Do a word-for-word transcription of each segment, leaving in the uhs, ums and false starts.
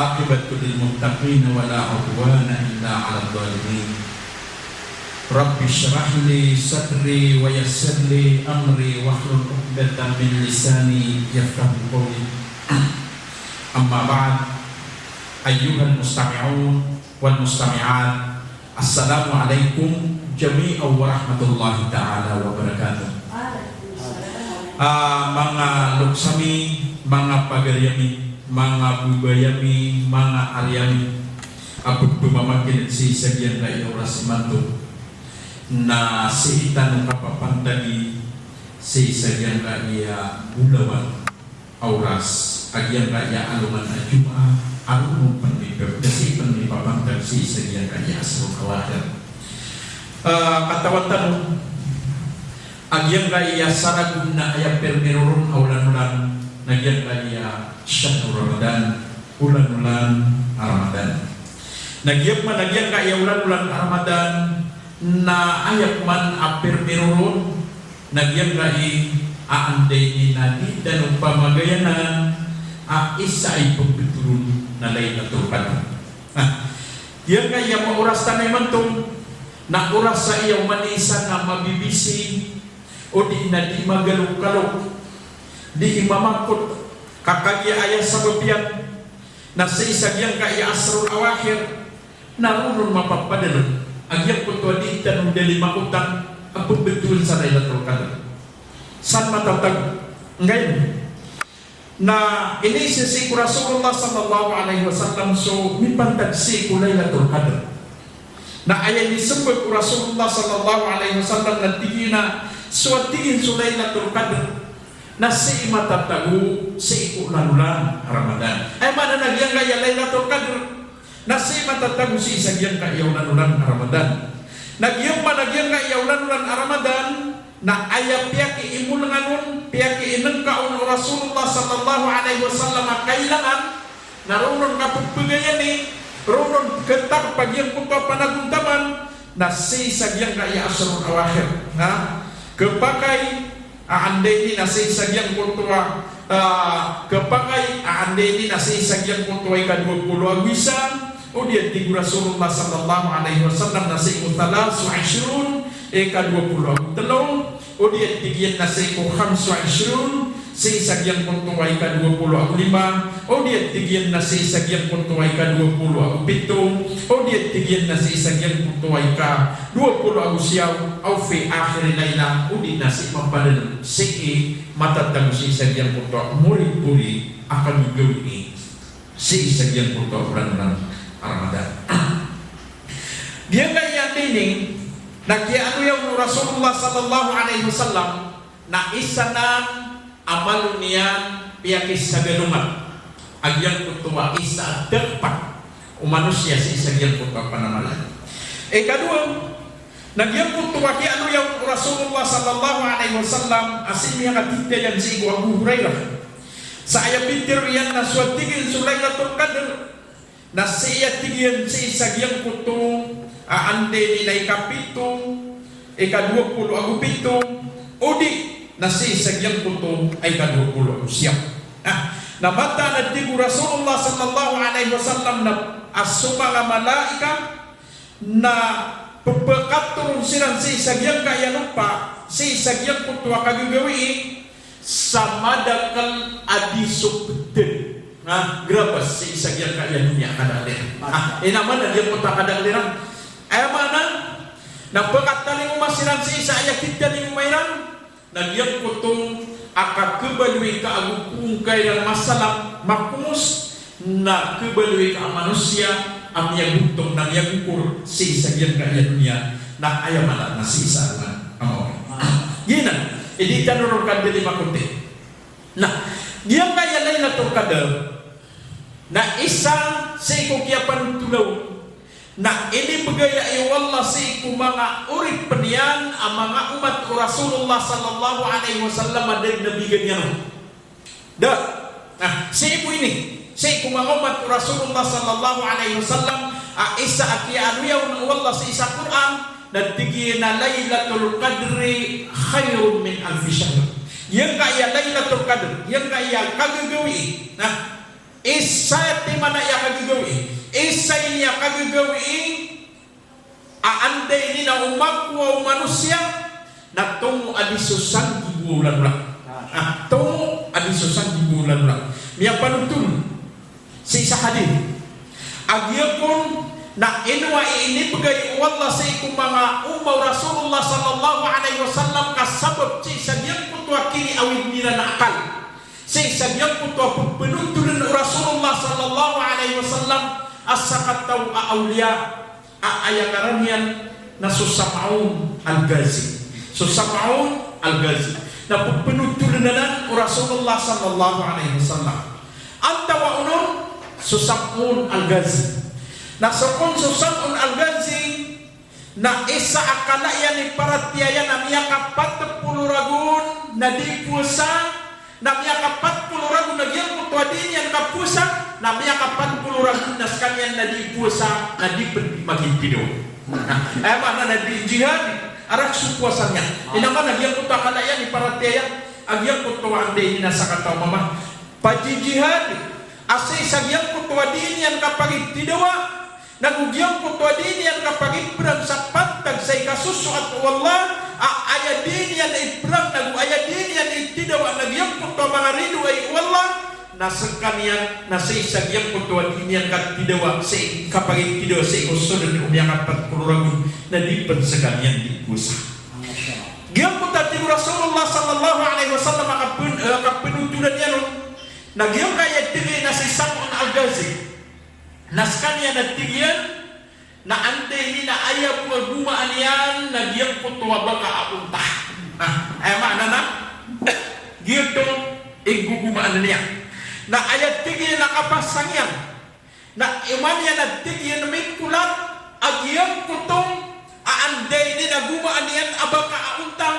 Aqibatu lil muttaqin wa la udwana illa ala dhalimin. Rabbi shrah li sadri wa yassir li amri wahlul uqdatan min lisani yafqahu qawli. Amma ba'd, ayyuhal mustami'un wal mustami'at, assalamu alaikum jami'an wa rahmatullahi ta'ala wa barakatuh. Ah, manga loks ami, manga pagari ami, manga babay ami, manga ari ami, a pphamakin'g sii sa giyangkaya oras imanto, na sii tano kapapantagi sii sa giyangkaya bolawan a oras a giyangkaya alongan a Jumaat, a roo pn mipap-, da sii pn mipapantag sii sa giyangkaya asrul awakhir. Ah, katawan tano a giyangkaya saragon na aya pirmiroroo a olan-olan na giyangkaya shahru Ramadan, olan-olan a Ramadan. Na giyangkaya, na giyangkaya olan-olan a Ramadan na aya pman a pirmiroroo na giyangkai a anday ini na di tano pamagayanan a isa i pmbthoron na Lailatul Qadr. Na giyangkaya maoras tano imanto na oras a aya oman i isa na mabibisi, odi na di magalokalok, di mamakot, ka kagiya aya sabap iyan na sii sa giyangkaya asrul awakhir, na roo ron mapapadalm a giyangkoto a di tano dn makotan a pmbthoron sa Lailatul Qadr. San matatago? Ngayon, na inisisii ko Rasulullah sallallahu alaihi wasallam so mipantag sii ko Lailatul Qadr. Na aya inismbag o Rasulullah sallallahu alaihi wasallam na tig iyan a so, tig iyan, so Lailatul Qadr na sii matatago sii ko olan-olan a Ramadan. Aya maana na giyangkaya Lailatul Qadr na sii matatago sii sa giyangkaya olan-olan a Ramadan. Na giyangkaya, na giyangkaya olan-olan a Ramadan na aya piyakiimolngan on, piyakiinngka on o Rasulullah sallallahu alaihi wasallam a kailangan na roo ron kapphagayani, roo ron khatarpa giyangkoto a panagontaman, na sii sa giyangkaya asrul awakhir. Na khapakay a anday ini na sii sa giyangkoto a, ah, khapakay a anday ini na sii sa giyangkoto a ika dowa polo ago isa, odi a tig o Rasulullah sallallahu alaihi wasallam na sii ko thalatha wa ishrun, ika dowa polo ago tlo, odi a tig iyan na sii ko khamsa wa ishrun, sii sa giyangkoto a ika dowa polo ago lima, odi a tig iyan na sii sa giyangkoto a ika dowa polo ago pito, odi a tig iyan na sii sa giyangkoto a ika dowa polo ago siyaw, aw fi akhiri laila, odi na sii mapadalm sii matatago sii sa giyangkoto a moripori a kagagawii sii sa giyangkoto a olan-olan a Ramadan. Giyangkaya anday ini na kiyaaloya on o Rasulullah sallallahu alaihi wasallam na isa nan a malo niyan piyakisagalongan a giyangkoto a isa a dakpat o manosiya sii sa giyangkoto a panamalaya. Ikadowa, na giyangkoto a kiyaaloya on o Rasulullah sallallahu alaihi wasallam a sii miyakatitayan sii ko Abu Hurairah sa aya pitharo iyan na so, tig iyan, so Lailatul Qadr na sii, tig iyan, sii sa giyangkoto a anday ini na ika pito, ika dowa polo ago pito, odi na sii sa giyangkoto a ika dowa polo ago siyaw. Na, na mataan a tig o Rasulullah sallallahu alaihi wasallam na a so manga malaikat na pphakatoron siran sii sa giyangkaya lopa, sii sa giyangkoto a kagagawii, sa madakl a di so pd. Na grabas sii sa giyangkaya doniya a kadakl iran. Ah, ino maana giyangkoto a kadakl iran? Aya maana na pkatalingoma siran sii sa aya kitalingoma iran, na giyangkoto a kakhabaloy ka ago phoon ka iran masalam, makomos, na khabaloy ka a manosiya a miyagontong na miyagokor sii sa giyangkaya doniya, na aya maana na sii sa alongan a mawri. Giyanan i di tano ron kadali makoti. Na giyangkaya Lailatul Qadr na isa sii ko kiyapanothol on na inibgay o Allah sii ko manga oripn iyan a manga omat o Rasulullah sallallahu alaihi wasallam a da dn a bigan iyan on. Da, na sii ko ini, sii ko manga omat o Rasulullah sallallahu alaihi wasallam a isa a kiyaaloya on o Allah sii sa Qur'an, na tig iyan a Lailatul Qadri khairun min alfi shahr. Giyangkaya Lailatul Qadr, giyangkaya kagagawii na Isa, tig iyan, a kagagawii, isa ini a kagagawii a anda ini na o makowa o manosiya na tomo a di so sanggibo a olan-olan. Ah, tomo a di so sanggibo a olan-olan. Miyapanotol sii sa hadith a giyangkoto na ino a inibgay o Allah sii ko manga umma o Rasulullah sallallahu alaihi wasallam ka sabap sii sa giyangkoto a kiniawid iran a akal, sii sa giyangkoto a pphanotolan o Rasulullah sallallahu alaihi wasallam a sakataw a awliya a aya ngaran iyan na so Sam'un Al-Ghazi. So Sam'un Al-Ghazi na pphanotolan anan o Rasulullah sallallahu alaihi wasallam. Antawaa on so Sam'un Al-Ghazi? Na so kon so Sam'un Al-Ghazi na isa a kala iyan i paratiyaya na miyakapat polo ragon na di powasa, na miyakapat polo ragon a giyangkoto a di niyan kapowasa, na miyakapat polo ragon na skaniyan na di powasa, na di pn magitido. Na, aya maana na di jihad a rk so powasa niyan. Ino maana giyangkoto a kala iyan i paratiyaya a giyangkoto a anda ini na sakataw a mama, pajijihad a sii sa giyangkoto a di niyan kapagitidowa, nago giyangkoto a di niyan kapagiprang sa pantag sa ikasosoat o Allah, a aya di niyan iprang nago aya di niyan itidowa na giyangkoto a manga ridoay o Allah, na skaniyan na sii sa giyangkoto a di niyan katidowa, sii kapagitidowa sii ko sold o miyakapat polo ragon na di pn skaniyan di powasa. Giyangkoto a tig o Rasulullah sallallahu alaihi wasallam a kapn-, eh, kapphanotolan iyan on, na giyangkaya tig iyan a si Sam'un Al-Ghazi. Na skaniyan a tig iyan, na anda ini na aya bo a gomaan iyan na giyangkoto a baka a onta. Na, aya maana na, giyoto i gogomaan iyan. Na aya tig iyan a kapasang iyan, na oman iyan a tig iyan mikolat a giyangkoto a anda ini na gomaan iyan a baka a onta,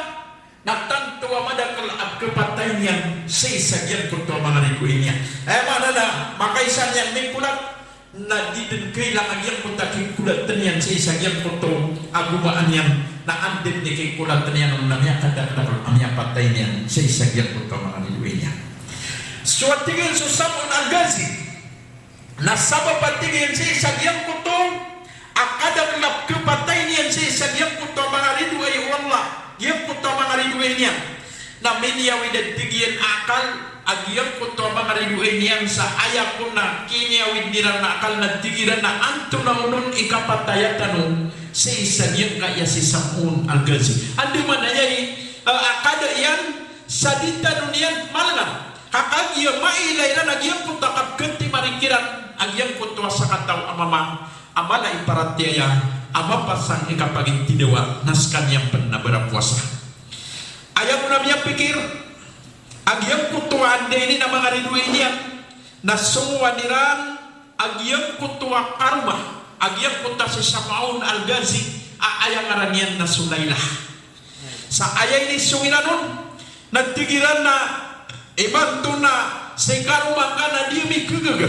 na tanto a madakl a khapatay niyan sii sa giyangkoto a manga ridoay niyan. Aya maana na makaisa niyan mikolat, na di dn kailangan a giyangkoto a kikolatn iyan sii sa giyangkoto a gomaan iyan, na anda dn i kikolatn iyan on na miyakadakdakl a miyapatay niyan sii sa giyangkoto a manga ridoay niyan. So a tig iyan so Sam'un Al-Ghazi, na sabap a tig iyan sii sa giyangkoto a kadakl a khapatay niyan sii sa giyangkoto a manga ridoay o Allah, giyangkoto a manga ridoay niyan, na miniyawid a tig iyan a akal a giyangkoto a manga ridoay niyan sa aya kon a kiniyawid iran a akal na tig iran a antonaa onon i kapataya tano sii sa giyangkaya si Sam'un Al-Ghazi. Andamanaya i, eh, a kada iyan sa di tano niyan malngan. Ka kagiya mailay iran a giyangkoto a kapkatimarik iran a giyangkoto a sakataw a mama a mala i paratiyaya a mapasang i kapagitidowa na skaniyan pn na barapowasa. Aya kon a miyapikir a giyangkoto a anda ini na manga ridoay niyan na songowan iran a giyangkoto a karoma a giyangkoto a si Sam'un Al-Ghazi a aya ngaran iyan na so Layla. Sa aya inisong iran on, na tig iran a imanto na si karoma ngka na di ami khagaga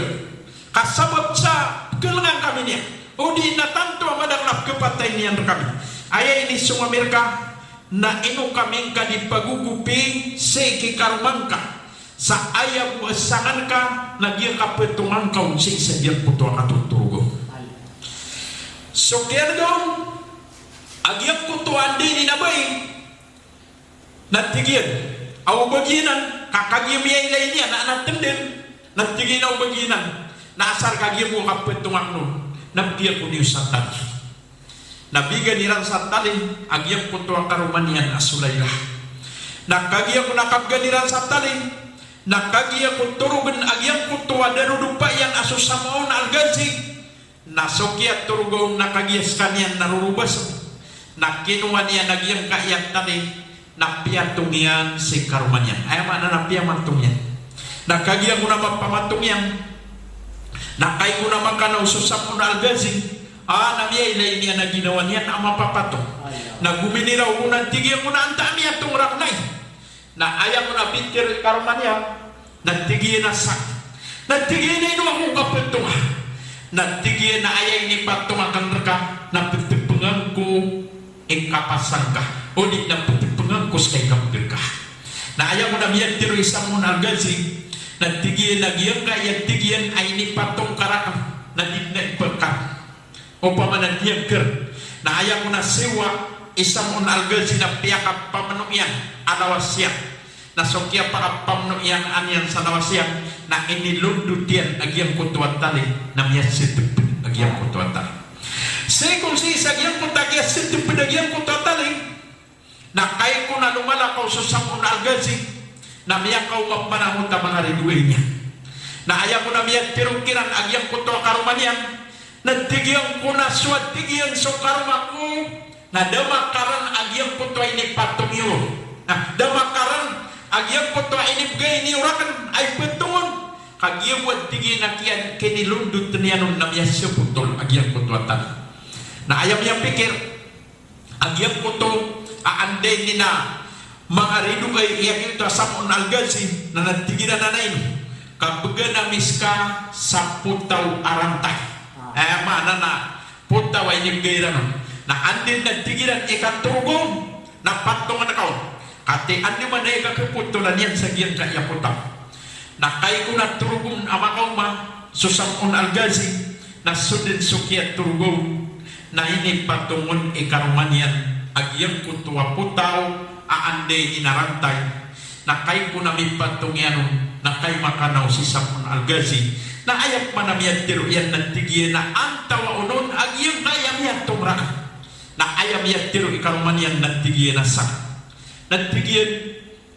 ka sabap sa pkhalngan kami niyan, odi na tanto a madakl a pkhapatay niyan rkami. Aya inisong ami rka na ino kami ngka di pagogopi sii ki karoma ngka sa aya bo a sangan ka na giya kaptongan ka on sii sa giyangkoto a katotoroga. So kiyan dn a giyangkoto a anda ini na bai, na tig iyan a o ba giyanan, ka kagiya miyailay niyan a na tnden, na tig iyan a o ba giyanan, na asar ka giya bo a kaptongan on, na bgi ako niyo sa tali. Na bigan iran sa tali a giyangkoto a karoma niyan a so Layla. Na kagiya kon a kabgan iran sa tali, na kagiya kon torogn a giyangkoto a darodopa iyan a so Sam'un Al-Ghazi. Na so kiyatoroga on na kagiya skaniyan na rorobasn, na kinowa niyan a giyangkaya tali, na piyatong iyan si karoma niyan. Aya maana na piyamatong iyan. Na kagiya kon a mapamatong iyan, na kagiya kon a makanaw so Sam'un Al-Ghazi, a, na miyailay niyan a ginawa niyan a mapapatong. Na gominiraw on a tig iyan a antaa miyatong rakn ai. Na aya kon a pitharo i karoma niyan, na tig iyan a sa, na tig iyan a ino ako kaptonga. Na tig iyan a aya inipatong akn rka na ptpngan ko i kapasang ka, odi na ptpngan ko ska i kapd rka. Na aya kon a miyatharo i Sam'un Al-Ghazi, Na tig iyan a giyangkaya tig iyan a inipatong ka rakn na di dn a ipkar. Opama na di a kr. Na aya ko na siyowa i Sam'un Al-Ghazi na piyakapamno iyan a lawas iyan. Na so kiyapakapamno iyan a niyan sa lawas iyan na inilondot iyan a giyangkoto a tali na miyasitpd a giyangkoto a tali. Sii kon sii sa giyangkoto a kiyasitpd a giyangkoto a tali, na kagiya ko na lomalakaw so Sam'un Al-Ghazi, na miyakaoma pman angkoto a manga ridoay niyan. Na aya ko na miyatharo kiran a giyangkoto a karoma niyan, na tig iyan ko na so a tig iyan so karoma ko, na da makarn a giyangkoto a inipatong iyo. Na da makarn a giyangkoto a inibgay niyo rakn a ipatong on. Kagiya bo a tig iyan a kiyan kinilondot iyan on na miyasipotol a giyangkoto a tali. Na aya miyapikir a giyangkoto a anday ini na manga ridoay iyan giyoto a Sam'un Al-Ghazi, na na tig iran a na ino, kabgan ami ska sa potaw a rantay. Ah. Eh, maana na potaw a inibgay iran on. Na anday na tig iran i katoroga on na patongan ka on. Katii anday man i kakapotol iyan sa giyangkaya potaw. Na kagiya ko na toroga on a makaoma so Sam'un Al-Ghazi, na so dn so kiyatoroga on na inipatong on i karoma niyan a giyangkoto a potaw a anday ini na rantay. Na kagiya ko na mipatong iyan on, na kagiya makanaw si Sam'un Al-Ghazi, na aya pman a miyatharo iyan na tig iyan a antawaa on a giyangkaya miyatong rakn. Na aya miyatharo i karoma niyan na tig iyan a sa, na tig iyan,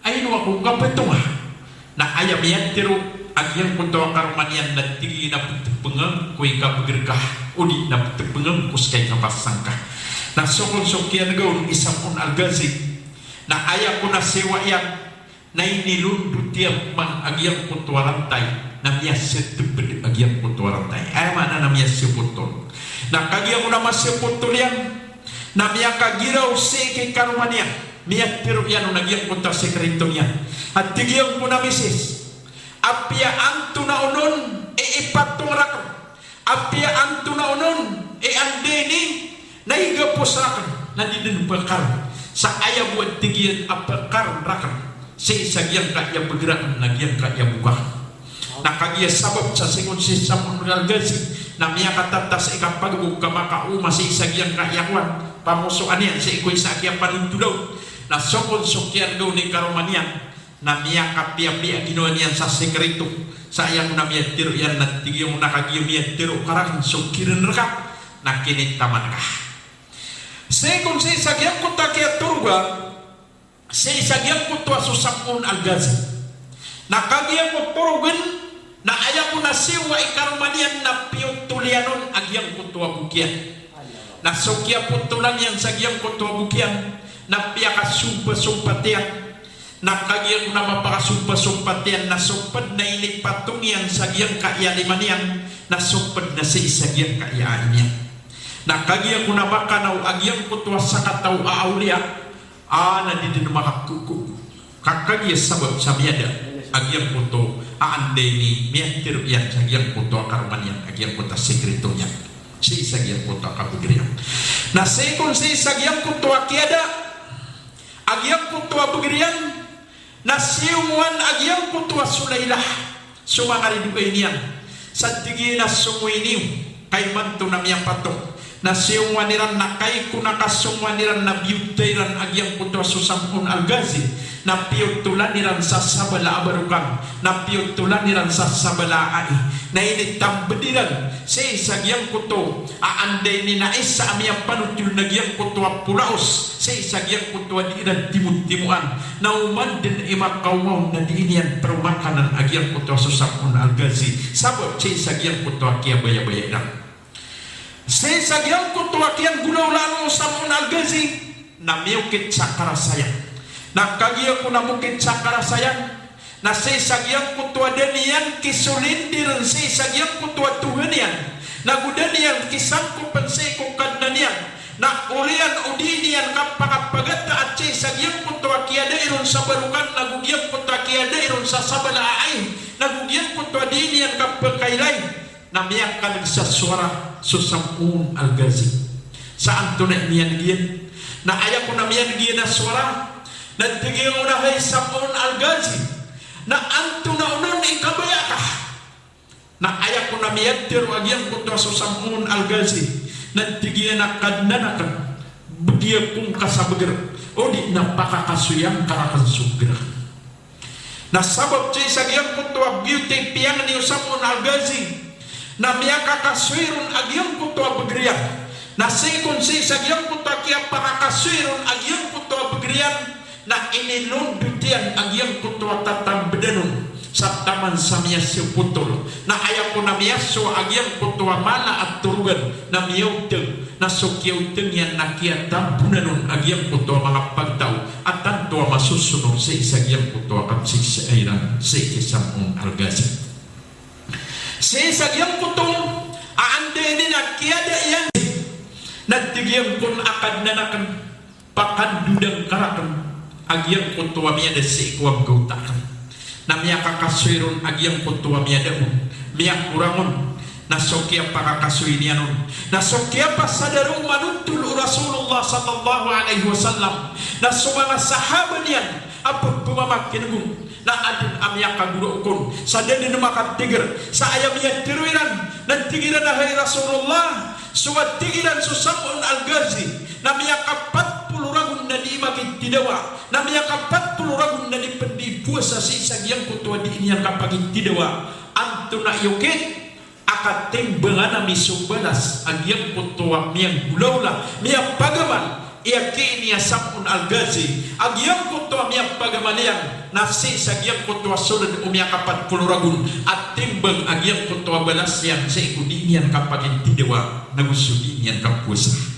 ay, ino ako kapatonga? Na aya miyatharo a giyangkoto a karoma niyan na tig iyan a ptpngan ko i kabgr ka, odi na ptpngan ko ska i kapasang ka. Na so kon so kiyan'ga on i Sam'un Al-Ghazi, na aya ko na siyowa iyan, na inilondot iyan pman a giyangkoto a rantay, na miyasitpd a giyangkoto a rantay. Aya maana na miyasipotol. Na kagiya ko na masipotol iyan, na miyakagiraw sii ki karoma niyan. Miyatharo iyan on a giyangkoto a sikreto niyan. A tig iyan ko na misis, apiya antonaa on i ipatong rakn, apiya antonaa on i anday ini na igapos rakn, na di dn pkar. Sa aya bo a tig iyan a pkar rakn sii sa giyangkaya bgr akn na giyangkaya bok akn. Na kagiya sabap sa sii kon si Sam'un Al-Ghazi na miyakatata sii ka pagbo ka makaoma sii sa giyangkaya kowan, pamosoan iyan sii ko isa a kiyapanothola on. Na so kon so kiyan'ga on i karoma niyan, na miyakapiyapiya a ginawa niyan sa sikreto. Sa aya ko na miyatharo iyan na tig iyan ko na kagiya miyatharo ka rakn so kirn rka, na kinitaman ka. Sii kon sii sa giyangkoto a kiyatoroga, sii sa giyangkoto a so Sam'un Al-Ghazi. Na kagiya ko torogn, na aya ko na siyowa i karoma niyan na piyotol iyan on a giyangkoto a bok iyan. Na so kiyapotolan iyan sa giyangkoto a bok iyan, na piyakasompasompat iyan. Na kagiya ko na mapakasompasompat iyan, na so pd na inipatong iyan sa giyangkaya lima niyan, na so pd na sii sa giyangkaya ai niyan. Na kagiya ko na makanaw a giyangkoto a sakataw a awliya, a na di dn makakoko. Ka kagiya sabap sa miyada a giyangkoto a anday ini miyatharo iyan sa giyangkoto a karoma niyan, a giyangkoto a sikreto niyan sii sa giyangkoto a kabgr iyan. Na sii kon sii sa giyangkoto a kiyada a giyangkoto a bgr iyan, na siyongowan a giyangkoto a so Layla so manga ridoay niyan. Sa tig iyan a songowi niyo ka imanto na miyapatong. Na siyongowan iran, na kagiya ko na kasongowan iran na biyota iran a giyangkoto a so Sam'un Al-Ghazi, na piyotolan iran sa sabala a barokan, na piyotolan iran sa sabala a ai. Na initambd iran sii sa giyangkoto a anday ini na isa a miyapanothol na giyangkoto a polaos sii sa giyangkoto a di iran timotimoan. Na oman dn i makaoma on na di niyan pd makanan a giyangkoto a so Sam'un Al-Ghazi, sabap sii sa giyangkoto a kiyabayabaya iran. Sii sa giyangkoto a kiyanggolawlaan o Sam'un Al-Ghazi, na miyokit sa karasayan. Na kagiya ko na mokit sa karasayan, na sii sa giyangkoto a da niyan kisolindirn sii sa giyangkoto a Tohan iyan, nago da niyan kisangkopn sii ko Kadnan iyan, na oriyan o di niyan kapakapagataat sii sa giyangkoto a kiyadai ron sa barokan, nago giyangkoto a kiyadai ron sa sabala a ai, nago giyangkoto a di niyan kapakailay, na miyakalg sa sowara so Sam'un Al-Ghazi. Sa antonaa i miyan'g iyan? Na aya ko na miyan'g iyan a sowara, na tig iyan on a hay Sam'un Al-Ghazi, Na antonaa onon i kabaya ka? Na aya kon a miyatharo a giyangkoto a so Sam'un Al-Ghazi, na tig iyan a Kadnan akn, bgi akongka sa bgr, odi na pakakasoyan ka rakn so bgr akn. Na sabap sii sa giyangkoto a giyoto i piyangni o Sam'un Al-Ghazi, na miyakakasoy ron a giyangkoto a bgr iyan. Na sii kon sii sa giyangkoto a kiyapakakasoy ron a giyangkoto a bgr iyan, na inilondot iyan a giyangkoto a tatambdan on sa taman sa miyasopotol. Na aya kon a miyasowa a giyangkoto a mala a torogan na miyaotng, na so kiyaotng iyan na kiyatambonan on a giyangkoto a manga pagtaw a tanto a masosonor sii sa giyangkoto a kapsiksaan iran sii ki Sam'un Al-Ghazi. Sii sa giyangkoto a anda ini na kiyada iyan, na tig iyan kon a Kadnan akn, pakandodang ka rakn a giyangkoto a miyada sii ko a bgawta akn. Na miyakakasoy ron a giyangkoto a miyada on, miyakorang on, na so kiyapakakasoy niyan on, na so kiyapasadar o manontol o Rasulullah sallallahu alaihi wasallam, na so manga sahaba niyan a pphamakin'g on, na adn a miyakagorao kon sa da dn makatgr sa aya miyatharo iran, na tig iran a hay Rasulullah, so a tig iran so Sam'un Al-Ghazi, na miyakapat polo ragon na di makitidawa, na miyakapat polo ragon na di pn di powasa sii sa giyangkoto a di niyan kapakitidawa. Antonaa i okit a katimbangan ami so balas a giyangkoto a miyanggolawla, miyapagamal, aya ki ini a Sam'un Al-Ghazi, a giyangkoto a miyapagamal iyan na sii sa giyangkoto a soled o miyakapat polo ragon a timbang a giyangkoto a balas iyan sii ko di niyan kapakitidawa nago so di niyan kapowasa.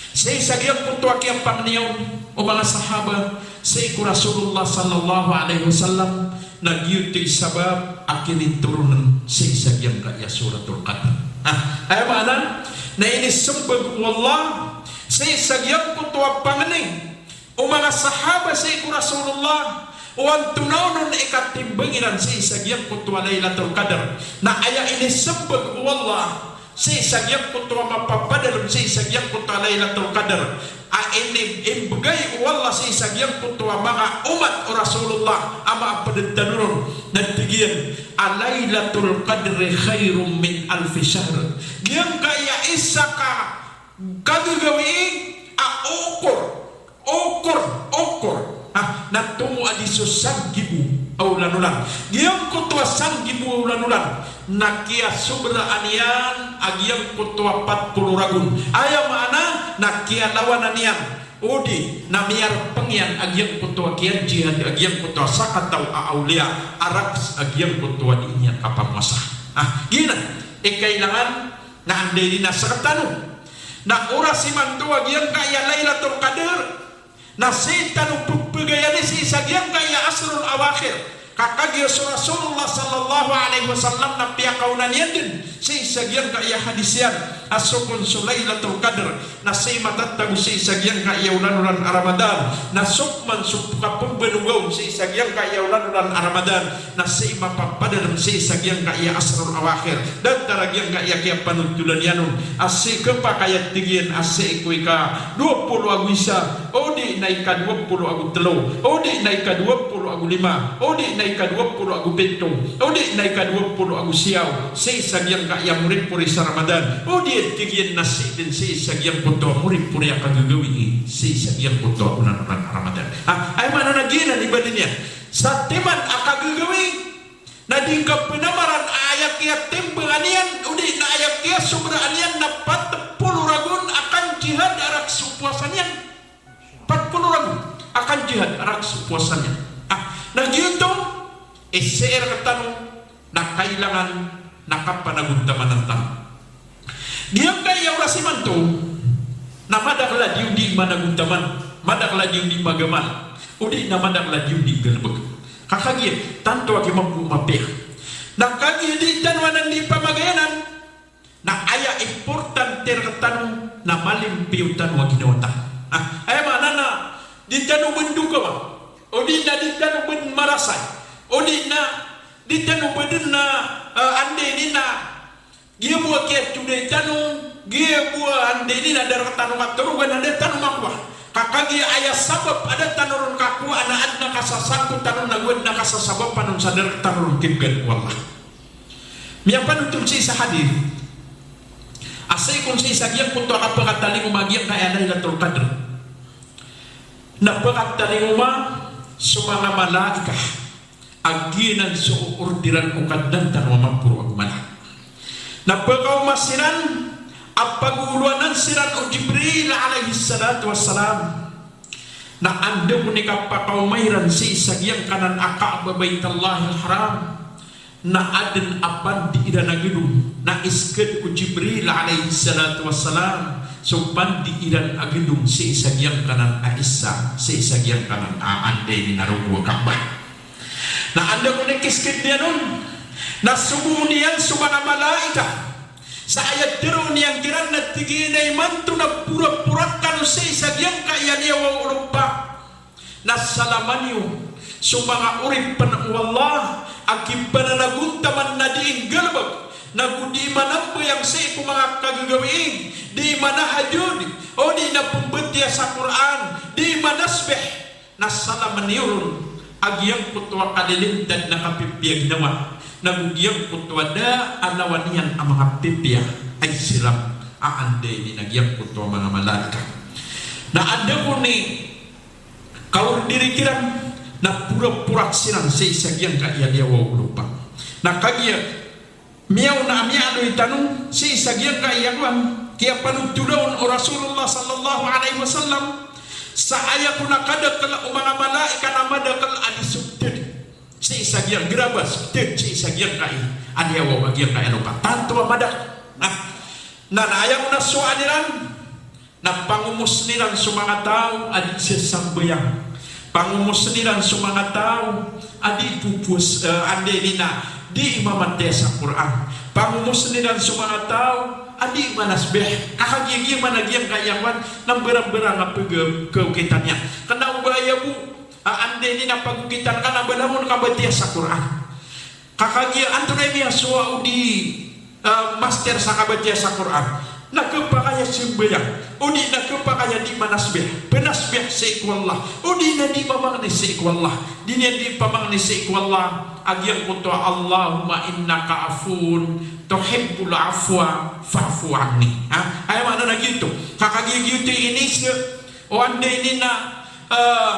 Sii sa giyangkoto a kiyapangni on o manga sahaba sii ko Rasulullah sallallahu alaihi wasallam, na giyoto i sabap a kinitoron sii sa giyangkaya Suratul Qadr. Ah, aya maana na inismbag o Allah sii sa giyangkoto a pangni o manga sahaba sii ko Rasulullah, o antonaa onon i katimbang iran sii sa giyangkoto a Lailatul Qadr. Na aya inismbag o Allah sii sa giyangkoto a mapapadalm sii sa giyangkoto a Lailatul Qadr a ini, imbgay o Allah sii sa giyangkoto a manga omat o Rasulullah a mapd tano ron, na tig iyan a Lailatul Qadri khairun min alfi shahr. Giyangkaya isa ka kagagawii a okor, okor, okor, ah, na tomo a di so sanggibo a olan-olan. Giyangkoto a sanggibo a olan-olan na kiyasobraan iyan a giyangkoto a pat polo ragon. Aya maana na kiyalawanan iyan, odi na miyarpng iyan a giyangkoto a kiyajihad a giyangkoto a sakataw a awliya a rakhs a giyangkoto a di niyan kapamowasa. Ah, giyanan i kailangan na anda ini na sktano. Na oras imanto a giyangkaya Lailatul Qadr na sii tano pphagoyani sii sa giyangkaya ashrul awakhir. Ka kagiya so Rasulullah sallallahu alaihi wasallam na piyakaona niyan dn sii sa giyangkaya hadis iyan a so kon so Lailatul Qadr na sii matatago sii sa giyangkaya olan-olan a Ramadan, na so pman so kapmbanoga on sii sa giyangkaya olan-olan a Ramadan, na sii mapapadalm sii sa giyangkaya ashrul awakhir. Datar a giyangkaya kiyapanontolan iyan on a sii khapakay a tig iyan a sii ko ika dowa polo ago isa, odi na ika dowa polo ago tlo, odi na ika dowa polo ago lima, odi na ika dowa polo ago pito, odi na ika dowa polo ago siyaw, sii sa giyangkaya moripori sa Ramadan, odi a tig iyan na sii dn sii sa giyangkoto a moripori a kagagawii sii sa giyangkoto a olan-olan a Ramadan. Ha, aya maana na giyanan i bali niyan. Sa timan a kagagawii na di ngka pnamaran a aya kiyatimbangan iyan, odi na aya kiyasobraan iyan na pat polo ragon a kanjihad a rakhs o powasa niyan. Pat polo ragon a kanjihad a rakhs o powasa niyan. Ah, na giyoto i sii rktano na kailangan na kapanagontaman tano. Giyangkaya oras imanto na madakl a di odi managontaman, madakl a di odi magamal, odi na madakl a di odi galbk. Ka kagiya tanto a giyangkoto a mapiya. Na kagiya di tano anan di pamagayanan, na aya importante rktano na malimpiyo tano a ginawa tano. Ah, aya maana na di tano bn dokawa, odi na di tano bn marasay, odi na di tano bn na, ah, anda ini na giya bo a kiyatodai tano, giya bo a anda ini na da rktano katorogan a da tano makowa. Ka kagiya aya sabap a da tano ron kakowaan na adn a kasasangkotan on ago adn a kasasabapan on sa da rktano ron kibgan o Allah. Miyapanotol sii sa hadith a sii kon sii sa giyangkoto a kapakatalingoma a giyangkaya Lailatul Qadr na pakatalingoma so manga malaikat a giyanan so ordiran o Kadnan tano a maporo ago mala. Na pkaoma siran a pagooloanan siran o Jibril alayhis salatu wassalam. Na anda kon i kapakaoma iran sii sa giyangkanan a Kaaba, Baitallahil Haram, na adn a pandi iran a gdong na iskd o Jibril alayhis salatu wassalam so pandi iran a gdong sii sa giyangkanan a isa, sii sa giyangkanan a anda ini na rogo a Kaaba. Na anda kon i kiskd iyan on, na sogoon iyan so manga malaikat sa aya tharoon iyan kiran na tig iyan a imanto na poraporak kano sii sa giyangkaya liyawaw o lopa. Na salama niyo so manga oripn o Allah a kipananagontaman na dii nggalbk, nago dii manambayang sii ko manga kagagawii, dii manahajud, o dii na pmbatiya sa Qur'an, dii manasbih. Na salama niyo ron a giyangkoto a kalilintad na kapipiya ginawa, nago giyangkoto a da a lawan iyan a manga pipiya a Islam a anda ini na giyangkoto a manga malaikat. Na anda kon i kaordiri kiran na poraporak siran sii sa giyangkaya liyawaw o lopa. Na kagiya miyaona a miyaaloy tano sii sa giyangkaya kowan, kiyapanotola on o Rasulullah sallallahu alayhi wasallam sa aya kon a kadakl o manga malaikat na madakl a di so ptd sii sa giyang grabas, ptd sii sa giyangkaya liyawaw a giyangkaya lopa. Tanto a madakl. Na, na, na aya kon a sowaan iran na pangomosn iran so manga taw a dii sasambayang. Pangomosn iran so manga taw a dii popowas, eh, anda ini na dii mamatiya sa Qur'an. Pangomosn iran so manga taw a dii manasbih. Ka kagiya giya man a giyangkaya kowan na mbarang-mbarang a pg-, pgokitan iyan. Kna o ba aya bo a anda ini na pagokitan ka na ba langon ka batiya sa Qur'an. Ka kagiya antonaa i miyasowa o di, eh, master sa kabatiya sa Qur'an? Na khapakay a sambayang, odi na khapakay a di manasbih, pnasbih sii ko Allah, odi na di mamangni sii ko Allah. Di niyan di pamangni sii ko Allah a giyangkoto a Allahumma innaka afuwun tuhibbul afwa fa'fu anni. Ha? Aya maana na giyoto. Ka kagiya giyoto i iniiza o anda ini na, eh,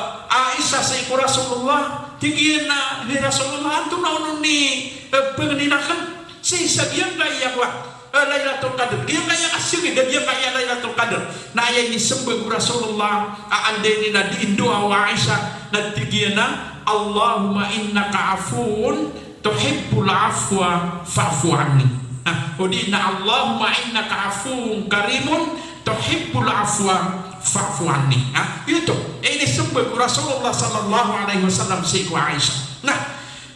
Aisha sii ko Rasulullah, tig iyan a, "Hay Rasulullah, antonaa on i, eh, pangnin akn sii sa giyangkaya kowan, eh, Lailatul Qadr, giyangkaya kasgd a giyangkaya Lailatul Qadr?" Na aya inismbag o Rasulullah a anda ini na dii ndoa o Aisha, na tig iyan a, "Allahumma innaka afuwun tuhibbul afwa fa'fu anni." Ah, odi na, "Allahumma innaka afuwun karimun tuhibbul afwa fa'fu anni." Ah, ito, inismbag o Rasulullah sallallahu alayhi wasallam sii ko Aisha. Na,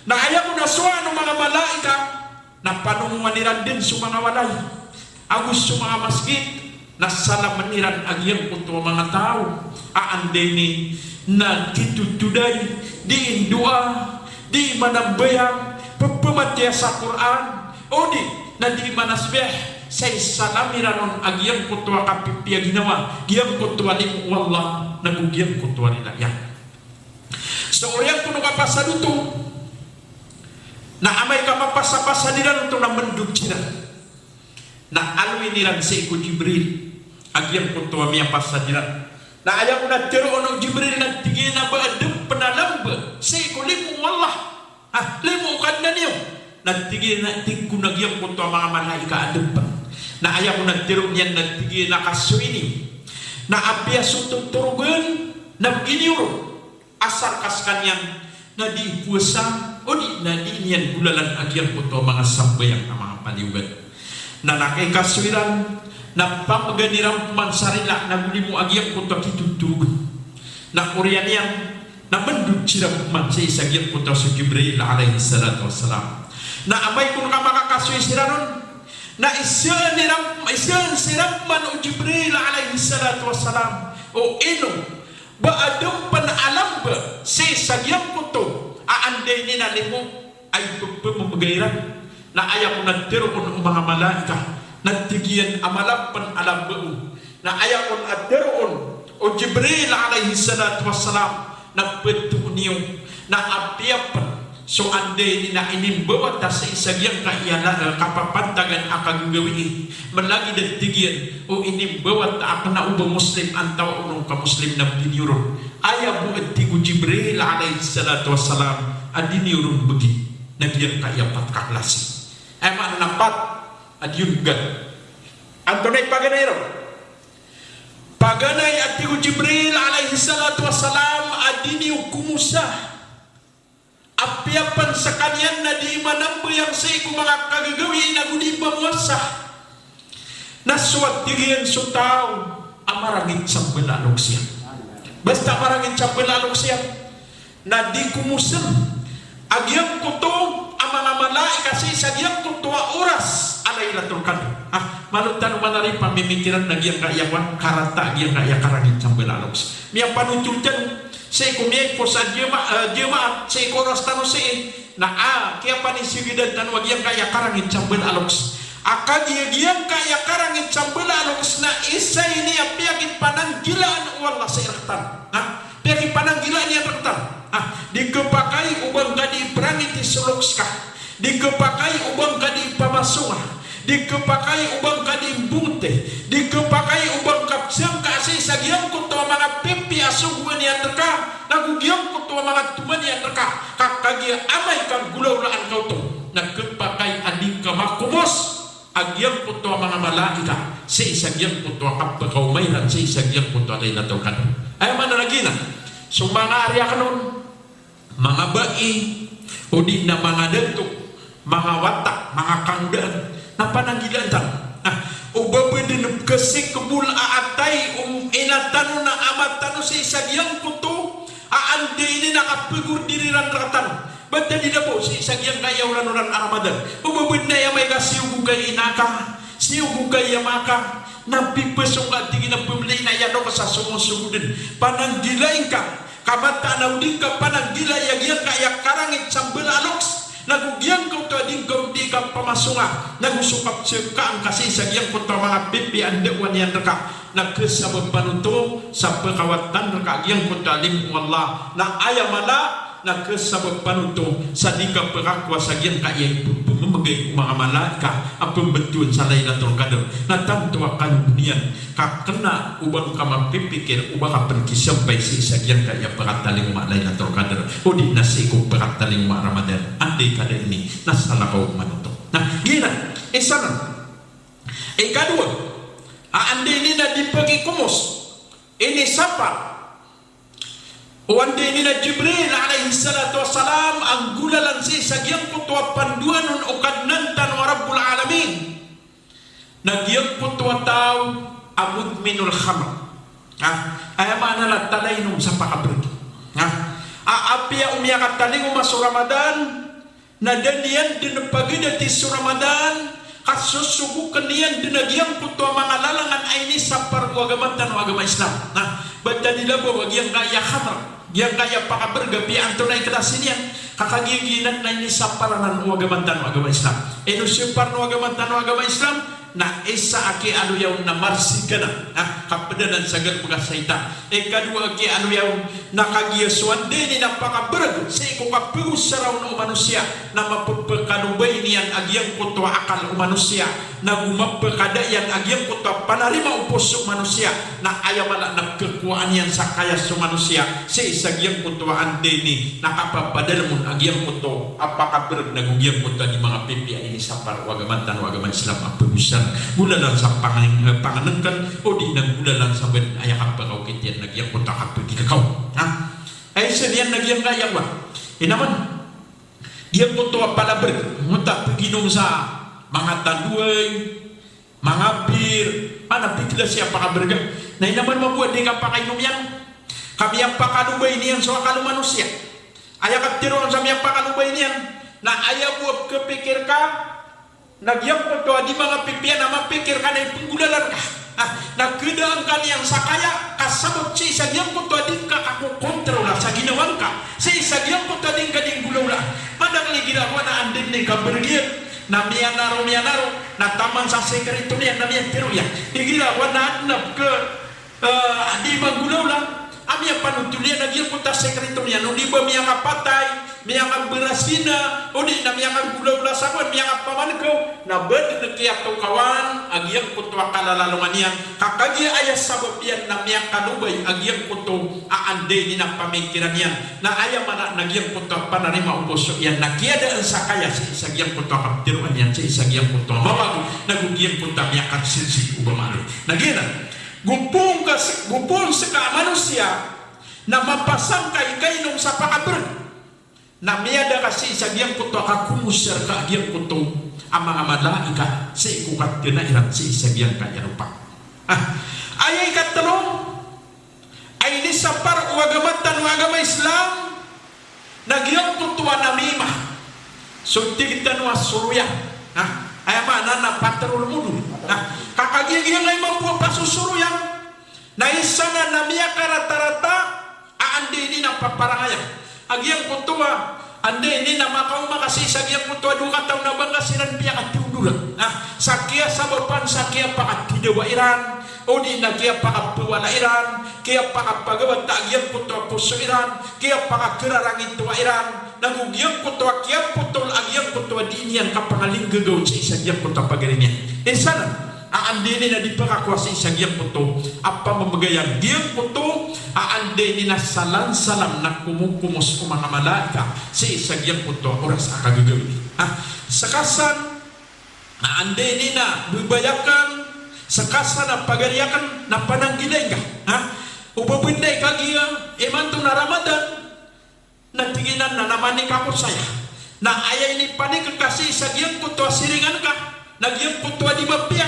na aya kon a sowaan o manga malaikat, na panomowan iran dn so manga walay ago so manga masgit, na salamn iran a giyangkoto a manga taw a anda ini na kitotoday, dii ndoa, dii manambayang, pphamatiya sa Qur'an, odi na dii manasbih, sa isalam iran on a giyangkoto a kapipiya ginawa, giyangkoto a limo o Allah, nago giyangkoto a rila iyan. So oriyan kon o kapasad oto, na amay ka mapasapasad iran oto na mndod siran. Na aloyin iran sii ko Jibril a giyangkoto a miyapasad iran. Na aya kon a tharoon o Jibril na tig iyan a ba adn pn a lamba sii ko limo o Allah. Ah, limo o Kadnan iyo. Na tig iyan a tig kon a giyangkoto a manga malaikat a adn pn. Na aya kon a tharoon iyan na tig iyan a kasoy niyo na apiya so totorogan na bgi niyo ron. Asar ka skaniyan na dii powasa, odi na dii niyan golalan a giyangkoto a manga sambayang a manga paliyogat. Na na kaikasoy iran, na pamgan iran pman sa rila nago limo a giyangkoto a kitotorogan. Na oriyan iyan, na mndod siran pman sii sa giyangkoto a so Jibril alayhis salatu wassalam. Na amay kon ka makakasoy siran on, na izaan iran, izaan siran pman o Jibril alayhis salatu wassalam o ino ba adn pn a lamba sii sa giyangkoto a anda ini na limo a ipphamamgay iran. Na aya kon a tharoon o manga malaikat na tig iyan a mala pn a lamba on. Na aya kon a tharoon O Jibril alayhis salatu wassalam, na pthoon iyo na apiya pn so anda ini na inimbawata sii sa giyangkaya, eh, kapapantagan a kagagawii, malagid a tig iyan o inimbawata a kna o ba Muslim antaa o ba ka Muslim na biniyoron. Aya bo a tig o Jibril alayhis salatu wassalam a di niyo ron bgi na giyangkaya pat ka klasi. Aya maana na pat a di on bgan. Antonaa i paganay ron? Paganay a tig o Jibril alayhis salatu wassalam a di niyo komosa apiya pn skaniyan na di manambayang sii ko manga kagagawii nago di mamowasa. Na so a tig iyan so taw a marangit sa mbala a loks iyan. Basta marangit sa mbala a loks iyan. Na di komosn a giyangkoto a manga malaika sii sa giyangkoto a oras a Lailatul Qadr. Ah, malo tano manaripamimikiran na giyangkaya kowan, karata a giyangkaya karangit sa mbala a loks. Miyapanotol tano sii ko miyaipos a jema-, eh, jemaat sii ko oras tano sii. Na, ah, kiyapanisigdan tano a giyangkaya karangit sa mbala a loks. A kagiya giyangkaya karangit sa mbala a loks na isa ini a piyakipananggilaan o Allah sii rktano. Ha? Piyakipananggilaan iyan rktano. Ah, di khapakay o ba ngka di prangiti so loks ka. Di khapakay o ba ngka di pamasonga. Di khapakay o ba ngka di mbongote. Di khapakay o ba ngka pzangka sii sa giyangkoto a manga pipiya a sogoan iyan rka, nago giyangkoto a manga toman iyan rka. Ka kagiya amay ka nggolawlaan ka oto, na khapakay a di ngka makomos a giyangkoto a manga malaika sii sa giyangkoto a kapakaoma iran sii sa giyangkoto a Lailatul Qadr. Aya maana na giyanan, so manga ari akn on, manga bai, odi na manga dato, manga wata, manga kangodaan, na pananggilaan tano. Na o ba bo dn pkhasikbol a atay o ina tano na ama tano sii sa giyangkoto a anda ini na kapagordir iran rktano. Ba ta di labaw sii sa giyangkaya olan-olan a Ramadan. O ba bo dn aya amay ka siyogo ka i ina ka, siyogo ka i ama ka, na pipasong ka, tig iyan a pmlay na aya loks a somosogo dn. Pananggilai ngka, ka mataan a o di ngka pananggilai a giyangkaya karangit sa mbala a loks, nago giyangkoto a di ngka, o di ngka pamasonga, nago so kapzangka ngka sii sa giyangkoto a manga pipiya a ndaowan iyan rka, na khasabapan oto sa pkawatan rka a giyangkoto a limo o Allah. Na aya mala na khasabapan oto sa di kapkakowa sa giyangkaya ipphmmbgay o manga malaika a pmbtowan sa Lailatul Qadr. Na tanto a kalob iyan ka kna o ba ngka mapipikir o ba ka pn kisampay sii sa giyangkaya pkatalingoma a Lailatul Qadr, odi na sii ko pkatalingoma a Ramadan. Anda i kada ini na salakaw man oto. Na giyanan, isa nan. Ikadowa, a anda ini na di pakikomos, inisapar o anda ini na Jibril alayhis salatu wassalam a nggolalan sii sa giyangkoto a pandoan on o Kadnan tano a Rabbul Alamin, na giyangkoto a taw a mudminul khamr. Ah, aya maana na talainom sa pakabrg. Ah, a apiya o miyakatalingoma so Ramadan, na da niyan dn pagadati so Ramadan, ka sosogokn iyan dn a giyangkoto a manga lalangan a inisapar o agama tano a agama Islam. Na, ba ta di labaw a giyangkaya khamr, giyangkaya pakabrg, apiya antonaa i klasi niyan, ka kagiya giyanan na inisapar anan o agama tano a agama Islam. Ino siyapar o agama tano a agama Islam? Na isa a kiyaaloya on na marsigan, ah, kapd anan sa galbk a shaytan. Ikadowa a kiyaaloya on na kagiya so anda ini na pakabrg sii ko kapagosara on o manosiya, na mapphkalobay niyan a giyangkoto a akal o manosiya, nago mapphkada iyan a giyangkoto a panarima o poso o manosiya, na aya mala na pkhakowaan iyan sa kaya so manosiya sii sa giyangkoto a anda ini na kapapadalm on a giyangkoto a pakabrg nago giyangkoto a di manga pipiya a inisapar o agama tano a agama Islam a pagosara. Nggolalan sa pang-, eh, pangnngkn, odi na nggolalan sa bn aya kapakaokit iyan na giyangkoto a kapagikakaw. Ha? Ay, isa niyan na giyangkaya kowan. Ina man, giyangkoto a palabrg, mota paginom sa manga tandoay, manga bir, mana pithla siya pakabrg. Na ina man mambo a di kapakainom iyan, ka miyapakalobay niyan so akal o manosiya. Aya katharo on sa miyapakalobay niyan, na aya bo a kapikir ka, na giyangkoto a di manga pipiya na mapikir ka na ipnggolalan ka. Ah, na khadaan ka niyan sa kaya, ka sabap sii sa giyangkoto a di ngka kakokontrola sa ginawa ngka, sii sa giyangkoto a di ngka di nggolawla. Madakl igira kowan a anda ini kabrg iyan, na miyanaro, miyanaro, na taman sa sekreto niyan na miyatharo iyan. Igira kowan a adn a pkha Ah, di manggolawla a miyapanothol iyan a giyangkoto a sekreto niyan, o di ba miyakapatay, miyakaberazina, o di na miyakagolawla sa kowan, miyakapamankaw, na ba den kiyatokawan a giyangkoto a kalalalongan iyan, ka kagiya aya sabap iyan na miyakalobay a giyangkoto a anda ini na pamikiran iyan, na aya maana na giyangkoto a panarima o poso iyan na kiyadaan sa kaya sii sa giyangkoto a kapteroan iyan, sii sa giyangkoto a mawag, nago giyangkoto a miyakasensi o ba mari. Na giyanan, Gopoon ka s-, gopoon seka a manosiya na mapasang ka i kainom sa pakabereg, na miyada ka sii sa giyangkoto a kakomosar ka a giyangkoto a manga malaikat sii ko katena iran sii sa giyangkaya lopa. Ah, aya ikatelo a inisapar o agama tano a agama Islam, na giyangkoto a namimah. So tig tano a soroyan. Ha? Aya maana na patrol modol. Ha? Ka kagiya giyangkai mambo a pasosoroyan na isa na, na miyakaratarata a anda ini na paparangayan a giyangkoto a anda ini na makaoma ka sii sa giyangkoto a dowa kataw na ba ngka siran piyakatindora. Ha? Sa kiyasabapan sa kiyapakatidawa iran, o di na kiyapakapawala iran, kiyapakapagawata a giyangkoto a poso iran, kiyapakakerarangitowa iran, nago giyangkoto a kiyapotol a giyangkoto a dii niyan kapangalinggagaw sii sa giyangkoto a pagari niyan. Isa na a anda ini na di pakakowa sii sa giyangkoto a pamamagayan, giyangkoto a anda ini na salansalam na komokomos o manga malaikat sii sa giyangkoto a oras a kagagawii. Ha? Seka san a anda ini na bebayakan, seka san a pagari aken na pananggilai ngka. Ha? O ba benday kagiya imanto na Ramadan, na tig iyan na, na manik ako saya. Na aya inipanik ka sii sa giyangkoto a siringan ka, na giyangkoto a di mapiya.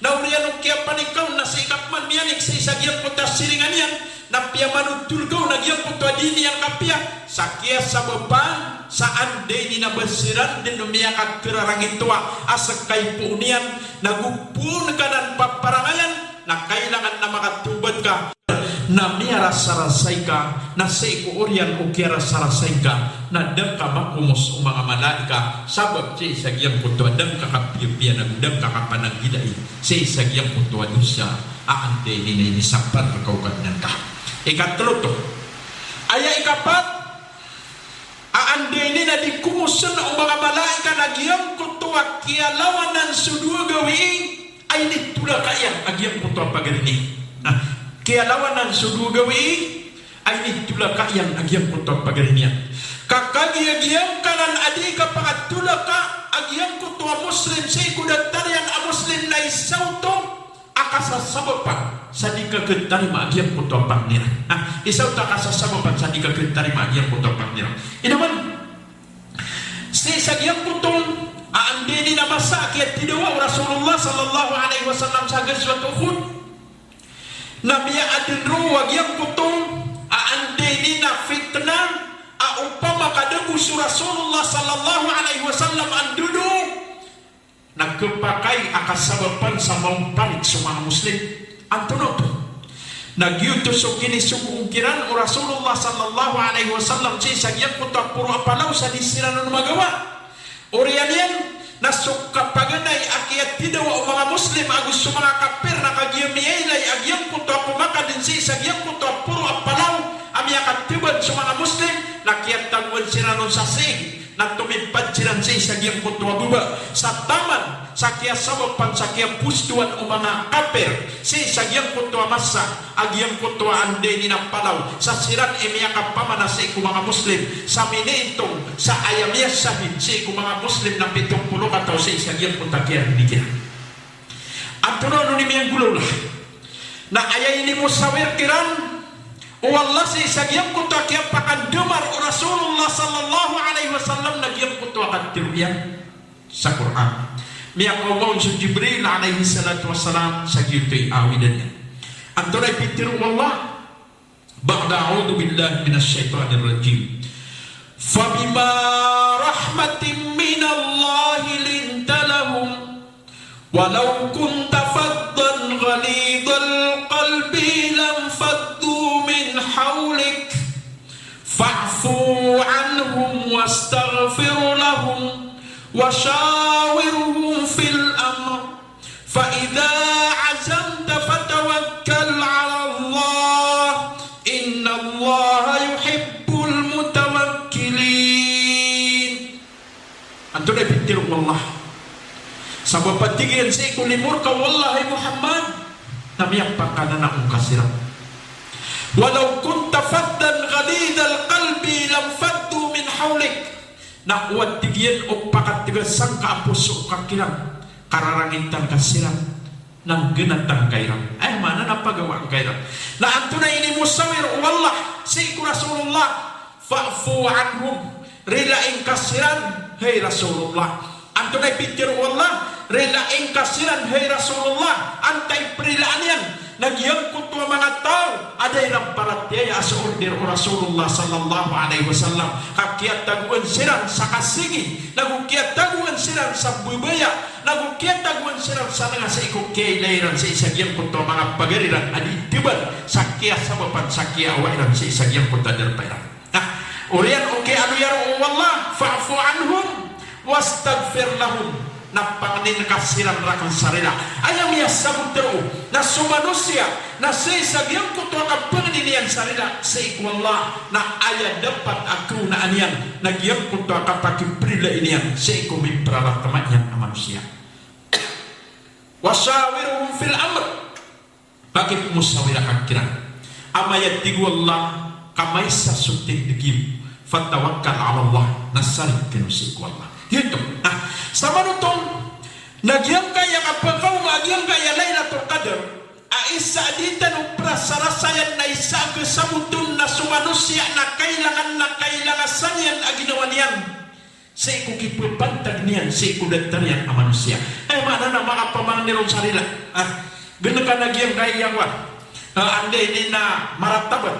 Na oriyan o kiyapanik ka on na sii ka peman miyanik sii sa giyangkoto a siringan iyan, na piyamanothol ka on a giyangkoto a di niyan kapiya. Sa kiyasabapan sa anda ini na ba siran den o miyakakerarangitowa a seka i poon iyan, na gopoon ka nan paparangayan, na kailangan na makatawbat ka. Na miyarasarasay ka, na sii ko oriyan o kiyarasarasay ka, na da ngka makomos o manga malaikat, sabap sii sa giyangkoto a da ngka kapiyapiya nago da ngka kapananggilai sii sa giyangkoto a dosa a anda ini na inisapar reka o Kadnan ka. Ikatelo oto. Aya ikapat a anda ini na di komosen o manga malaikat na giyangkoto a kiyalawanan so dowa gawii a initolaka iyan a giyangkoto a pagari niyan. Na kiyalawanan so dowa gawii a initolaka iyan a giyangkoto a pagari niyan. Ka kagiya giyangkanan a di kapakatolaka a giyangkoto a Muslim sii ko datar iyan a Muslim na isa oto a kasasabapan sa di kaketarima a giyangkoto a pangni iran. Na isa oto a kasasabapan sa di kaketarima a giyangkoto a pangni iran. Ino man? Sii sa giyangkoto a anda ini na masa a kiyatidawa o Rasulullah sallallahu alaihi wasallam sa Ghazwat Uhud, na miyaaden roo a giyangkoto a anda ini na fitnah a opama ka da bo so Rasulullah sallallahu alaihi wasallam andodo, na khapakay a kasabapan sa maomparik so manga Muslim. Antonaa oto? Na giyoto so kinisogoon kiran o Rasulullah sallallahu alaihi wasallam sii sa giyangkoto a poro a palaw sa di siran on magawa. Oriyan iyan na so kapaganay a kiyatidawa o manga Muslim ago so manga kapir na kagiya miyailay a giyangkoto a komakadn sii sa giyangkoto a poro a palaw a miyakatebad so manga Muslim, na kiyatagoan siran on sa sii na tomipad siran sii sa giyangkoto a baba sa taman sa kiyasabapan sa kiyapostoan o manga kapir sii sa giyangkoto a masa a giyangkoto a anda ini na palaw sa siran i miyakapamana sii ko manga Muslim sa miniintong sa aya miyasahid sii ko manga Muslim na pito polo kataw sii sa giyangkoto a kiyarindi kiran. Antonaa on i miyanggolawla? Na aya inimosawir kiran o Allah sii sa giyangkoto a kiyapakandamar o Rasulullah sallallahu alaihi wasallam na giyangkoto a katharo iyan sa Qur'an. Miyakaoma on so Jibril alayhis salatu wassalam sa giyoto i awidan iyan. Antonaa i pitharo o Allah? Ba'da a'udhu billahi minash shaytanir rajim. Fabima rahmatin minallahi linta lahum. Walau kunta faddan ghalidhal qalbi lanfaddu min hawlik. Fa'fu anhum wastaghfir lahum. Wa shawirhum fil amr. Fa idha azamta fatawakkal ala Sabap a tig iyan sii ko limo rka o Allah, hay Muhammad, na miyapakanana on ka siran. Walaw kunta faddan ghalizal qalbi lanfaddu min hawlik. Na o tig iyan o pakategasan ka a poso ka kiran, kararangitan ka siran, na nggenatan ka iran. Aya maana na pagawaan ka iran. Na antonaa i inisawir o Allah sii ko Rasulullah? Fa'fu anhum. Rilaan ka siran, hay Rasulullah. Antonaa i pitharo o Allah? Rilaan ka siran, hay Rasulullah. Antaa i prilaan iyan? Na giyangkoto a manga taw a da iran paratiyaya a so order o Rasulullah sallallahu alaihi wasallam, ka kiyatagoan siran sa kasigi, nago kiyatagoan siran sa babaya, nago kiyatagoan siran sa nanga sii ko kiyailay iran sii sa giyangkoto a manga pagari ran a di tebal sa kiyasabapan sa kiyaaway iran sii sa giyangkoto a darpa iran. Na oriyan o kiyaaloya roo o Allah, fa'fu anhum wastaghfir lahum. Na pangnin ka siran raken sa rila. Aya miyasabot roo na so manosiya na sii sa giyangkoto a kapangnin iyan sa rila sii ko Allah, na aya dapat a kaonaan iyan na giyangkoto a kapakiprila iyan sii ko mipraratama iyan a manosiya. Wa shawirhum fil amr. Pakipmosawira ka kiran. Amay a tig o Allah ka maisa so tindeg iyo, fatawakkal ala Allah, na sarig kano sii ko Allah. Giyoto. Na, sa manoto na giyangkaya kapakaoma a giyangkaya Lailatul Qadr a isa a di tano prasarasayan na isa a kasaboton na so manosiya na kailangan na kailangan san iyan a ginawa niyan sii ko kipepantag niyan sii ko datar iyan a manosiya. Aya maana na makapamangni ron sa rila. Ah, geneka na giyangkaya kowan. Ah, anda ini na maratabat.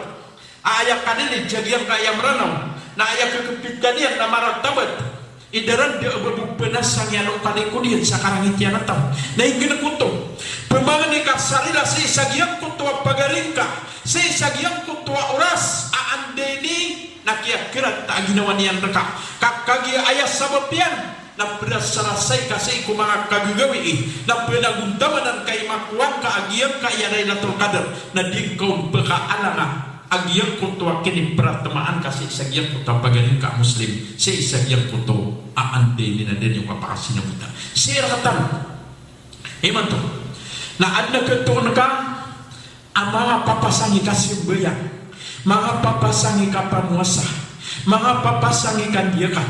Ah, aya kalilid sa giyangkaya Meranaw. Na aya kekepitan iyan na maratabat. Idaran da a babo penasang iyan o kalikod iyan sa karangit iyan a taw. Na inggeneko oto. Pemangni ka sa rila sii sa giyangkoto a pagari ngka. Sii sa giyangkoto a oras. Ah, anda ini na kiyakerat a ginawa niyan reka. Ka kagiya aya sabap iyan na prasarasay ka sii ko manga kagagawii, na penagontamanan ka i makowa ngka a giyangkaya Lailatul Qadr, na di ngka on pekaalanga a giyangkoto a kinipratmaan ka sii sa giyangkoto a pagari ngka a Muslim, sii sa giyangkoto a anda ini na da niyo kapakasinabota. Sii rektano. Imanto. Na adn a ketoon ka a manga papasangi ka sambayang, manga papasangi ka pamowasa, manga papasangi ka ndiyakat,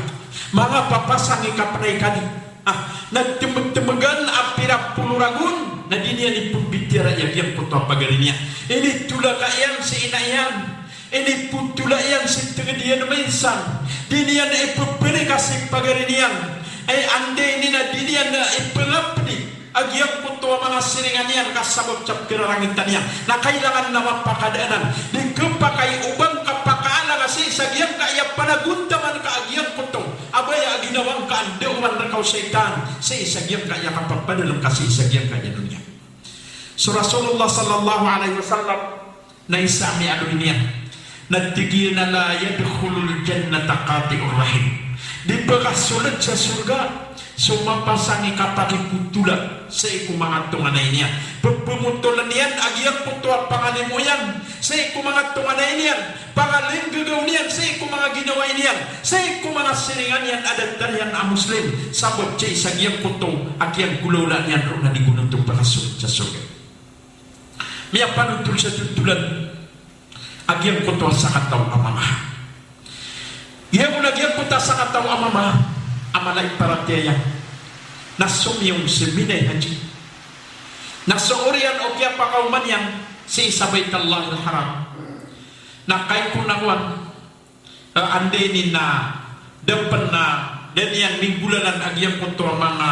manga papasangi ka pnaikadi. Ah, na temetemegan a pira polo ragon, na di niyan ipembitiyarai a giyangkoto a pagari niyan. Initolaka iyan si ina iyan. Inipotola iyan si tenged iyan minsan, di niyan ipepenek a si pagari niyan. Ay, anda ini na di niyan ipengapedi a giyangkoto a manga siringan iyan ka sabap sa pekerarangitan iyan. Na kailangan na mapakadaanan. Di kepakay o ba ngka pakaalanga sii sa giyangkaya panagontaman ka a giyangkoto a baya a ginawa ngka a da oman reka o shaytan sii sa giyangkaya kapapadalem ka sii sa giyangkaya doniya. So Rasulullah sallallahu alaihi wasallam, na isa a miyaaloy niyan na tig iyan a, "La yadkhulul jannata qati'ur rahim." Di pekasold sa sorga so mapasangi kapakipotola sii ko manga tonganay niyan. Pepemotolen iyan a giyangkoto a pangalimo iyan sii ko manga tonganay niyan, pangalinggagaw niyan sii ko manga ginawai niyan, sii ko manga siringan iyan a datar iyan a Muslim, sabap sii sa giyangkoto a kiyanggolawla niyan roo na di gonot o pekasold sa sorga. Miyapanotol sa totolan a giyangkoto a sakataw a mama. Giya bo na giyangkoto a sakataw a mama a mala i paratiyaya na somiyong sa Mina i haji. Na so oriyan o kiyapakaoma niyan sii sa Baitallahil Haram. Na kaikonawan, eh, anda ini na da pen na da niyan minggolalan a giyangkoto a manga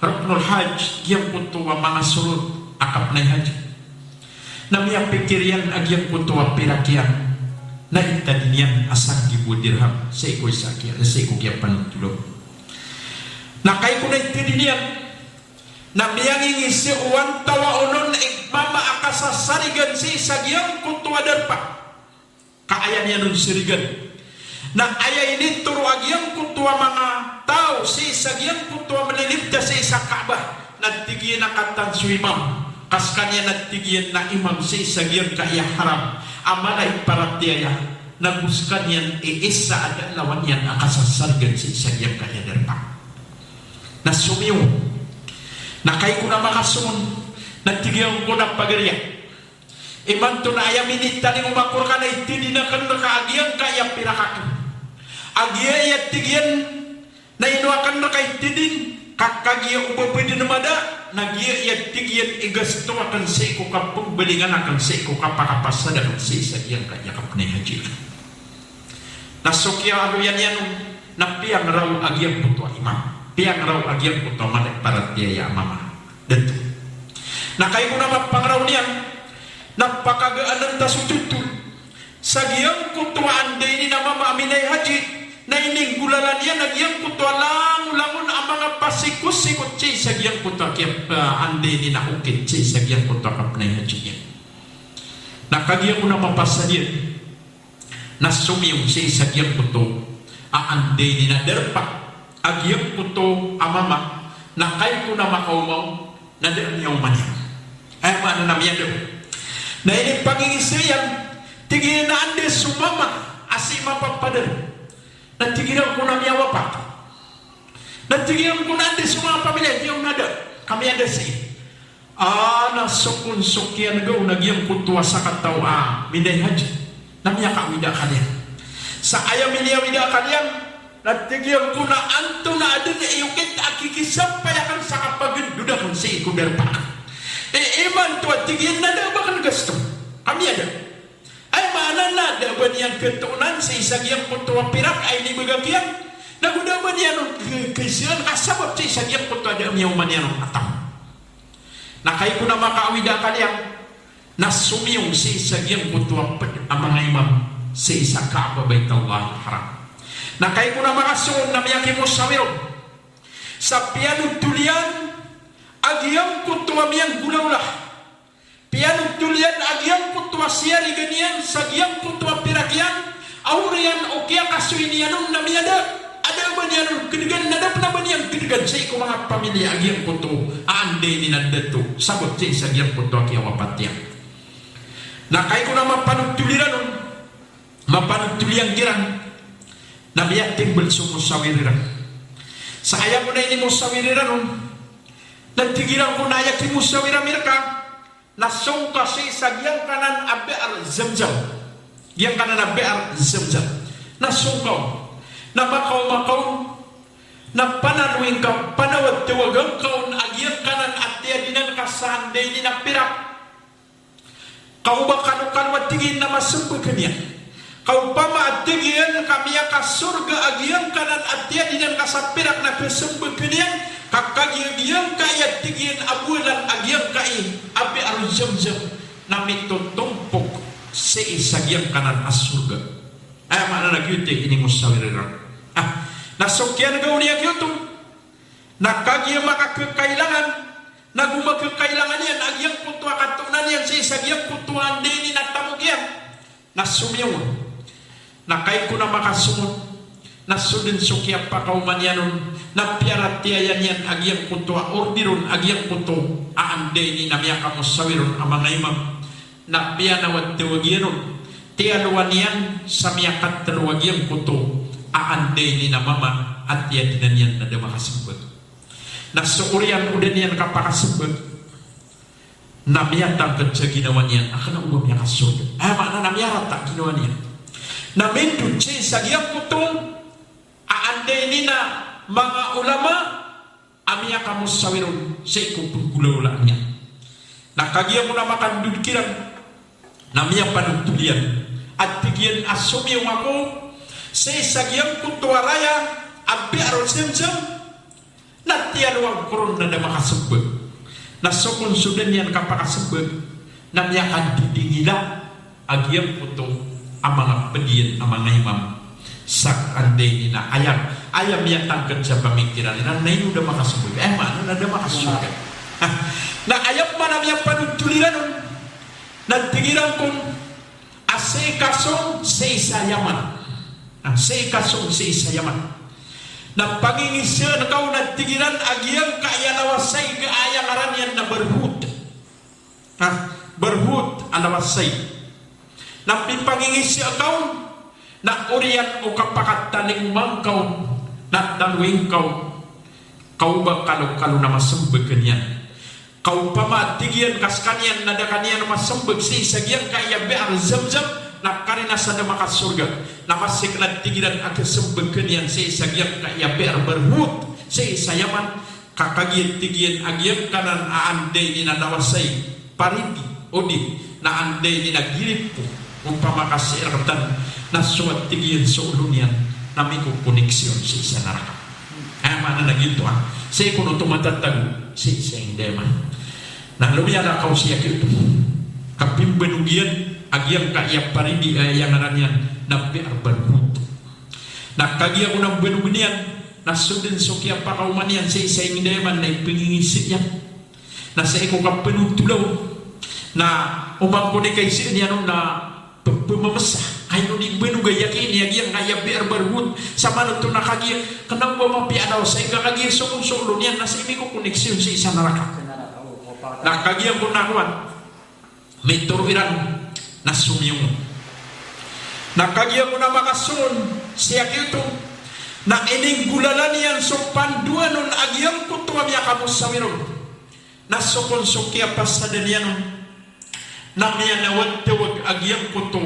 ruknul hajj, giyangkoto a manga sorot a kapnay haji. Na miyapikir iyan a giyangkoto a pirak iyan na itadi niyan a sanggibo a dirham sii ko isa kiya, sii ko kiyapanotol on. Na kaikonawan itadi niyan na miyangingisi o antawaa on i mama a kasasarigan sii sa giyangkoto a darpa. Ka aya niyan on sarigan. Na aya initoro a giyangkoto a manga taw sii sa giyangkoto a malilibta sii sa Kaaba, na tig iyan a kataan so imam. Ka sekaniyan na tig iyan na imam sii sa giyangkaya haram a mala i paratiyaya, na go sekaniyan i isa a da a lawan iyan a kasasarigan sii sa giyangkaya darpa. Na somiyong Na kagiya ko na makasong on, na tig iyan ko na pagari a, imanto na aya minitalingoma ko rka na itidin akn rka a giyangkaya pirak akn. A giya aya tig iyan na ino akn rka itidin, ka kagiya o ba pwede na mada, na giya aya tig iyan i gasto akn sii ko kapmbalingan akn sii ko kapakapasad akn sii sa giyangkaya kapnay haji akn. Na so kiyaaloya niyan on na piyangraw a giyangkoto a imam, piyangraw a giyangkoto a mala i paratiyaya a mama, dato. Na kagiya ko na mapangraw niyan, na pakagaan ta so totol sa giyangkoto a anda ini na mama a minay haji, na ininggolalan iyan a giyangkoto a langolangon a manga pasikosikot sii sa giyangkoto a kiya, ah, anda ini na okit sii sa giyangkoto a kapnay haji iyan. Na kagiya ko na mapasad iyan, na somiyong sii sa giyangkoto a anda ini na darpa a giyangkoto a mama, na kagiya ko na makaoma on, na da a miyaoma niyan. Aya maana na miyada. Na inipangingiza iyan, tig iyan a anda so mama a sii mapapadar. Na tig iyan ko na miyawapat. Na tig iyan ko na anda so manga pamilya, tig iyan na da, ka miyada sii. Ah, na so kon so kiyanega on a giyangkoto a sakataw a minday haji, na miyakawida akal iyan. Sa aya miniyawida akal iyan, na tig iyan ko na antonaa dn i okit a kikisampay akn sa kapagndod akn sii ko darpa akn. I, imanto a tig iyan na da a ba akn gasto. Ka miyada. Aya maana na da a ba niyan ktoonan sii sa giyangkoto a pirak a inibgay iyan. Na go da a ba niyan on k-, kizaan ka sabap sii sa giyangkoto a da a miyaoma niyan on a taw. Na kagiya ko na makaawida akal iyan, na somiyong sii sa giyangkoto a pd a manga imam sii sa Kaaba Baitullahil Haram. Na kagiya ko na makasong on na miyakimosawir on sa piyanotol iyan a giyangkoto a miyanggolawla. Piyanotol iyan a giyangkoto a siyarigan iyan sa giyangkoto a pirak iyan, a oriyan o kiyakasoy niyan on na miyada, a da a ba niyan on kdgan, na da pn a ba niyan kdgan sii ko manga pamilya a giyangkoto a anda ini na dato, sabap sii sa giyangkoto a kiyawapat iyan. Na kagiya ko na mapanotol iran on, mapanotol iyan kiran, na miyatimbl so mosawir iran. Sa aya ko na inimosawir iran on, na tig iran ko na aya kimosawir ami rka, na song ka sii sa giyangkanan a Bi'r Zamzam. Giyangkanan a Bi'r Zamzam. Na song ka on. Na makaoma ka on. Na panaloy ngka, panawagtawagan ka on a giyangkanan a tiyadinan ka sa anda ini na pirak. Ka o ba kano kano a tig iyan na masmbag ka niyan. Ka opama a tig iyan ka miyakasorga a giyangkanan a tiyadinan ka sa pirak na kasmbag ka niyan, ka kagiya giyangkaya tig iyan a bolan a giyangkai a Bi'r Zamzam na mitotompok sii sa giyangkanan a sorga. Aya maana na giyoto i inimosawir iran. Ah, na so kiyanega on iyan giyoto. Na kagiya makakakailangan, na go makakailangan iyan a giyangkoto a katoonan iyan sii sa giyangkoto a anda ini na tamok iyan. Na somiyong on. Na kagiya ko na makasong on, na so dn so kiyapakaoma niyan on, na piyaratiyaya niyan a giyangkoto a order on a giyangkoto a anda ini na miyakamosawir on a manga imam. Na piyanawagtawag iyan on, tiyalowan iyan sa miyakatlo a giyangkoto a anda ini na mama a tiyadinan iyan na da makasmbag. Na so oriyan o da niyan kapakasmbag, na miyatangkd sa ginawa niyan a kna o ba miyakasorga. Aya maana na miyarata a ginawa niyan. Na mindod sii sa giyangkoto a anda ini na manga ulama a miyakamosawir on sii ko pnggolawlaan iyan. Na kagiya ko na makandod kiran, na miyapanotol iyan a tig iyan a somiyong ako sii sa giyangkoto a raya a Bi'r Zamzam, na tiyalowan ko ron na da makasmbag. Na so kon so da niyan kapakasmbag, na miyakadidingila a giyangkoto a manga pd iyan a manga imam sa anda ini na aya, aya miyatangkd sa pamikiran iran na ino da makasmbag. Aya maana na da makasmbag. Na aya pman a miyapanotol iran on, na tig iran kon a sii ka song sii sa Yaman. A sii ka song sii sa Yaman. Na pangingizaan ka on, na tig iran, a giyangkaya lawasayg a aya ngaran iyan na Barhut. Ha, Barhut a lawasayg. Na pipangingizaan ka on, na oriyan o kapakatalingoma ngka on, na taloy ngka on. Ka o ba kalokalo na masmbag ka niyan. Ka opama tig iyan ka skaniyan na da ka niyan masmbag sii sa giyangkaya bi'r Zamzam, na karina sa da makasorga. Na masik na tig iran a kasmbag ka niyan sii sa giyangkaya bi'r Barhut, sii sa Yaman, ka kagiya tig iyan a giyangkanan a anda ini na lawasay paridi, odi na anda ini na giripo, opama ka sii rktano, na so a tig iyan so olo niyan na mikokoneksyon sii sa naraka. Aya maana na giyoto a, sii ko oto matatago sii sa indayaman. Na lomiyan a kaw sii a giyoto, kapimbanog iyan a giyangkaya paridi a aya ngaran iyan na bi'r Barhut. Na kagiya ko na mbanog iyan, na so dn so kiyapakaoma niyan sii sa indayaman na ipngingisi iyan. Na sii ko kapnotolaw, na oman ko di kaisi niyan on na p-, pmamsa. Ka ino di mbanog a iyakini a giyangkaya bi'r Barhut. Samanoto na kagiya, kna o ba mapiya a lawasay ka kagiya so kon so olo niyan na sii mikokoneksyon sii sa naraka. Na kagiya ko na kowan, mitoro iran na somiyong. Na kagiya ko na makasong sii a giyoto, na ininggolalan iyan so pandoan on a giyangkoto a miyakamosawi ron. Na so kon so kiyapasada niyan on, na miyanawagtawag a giyangkoto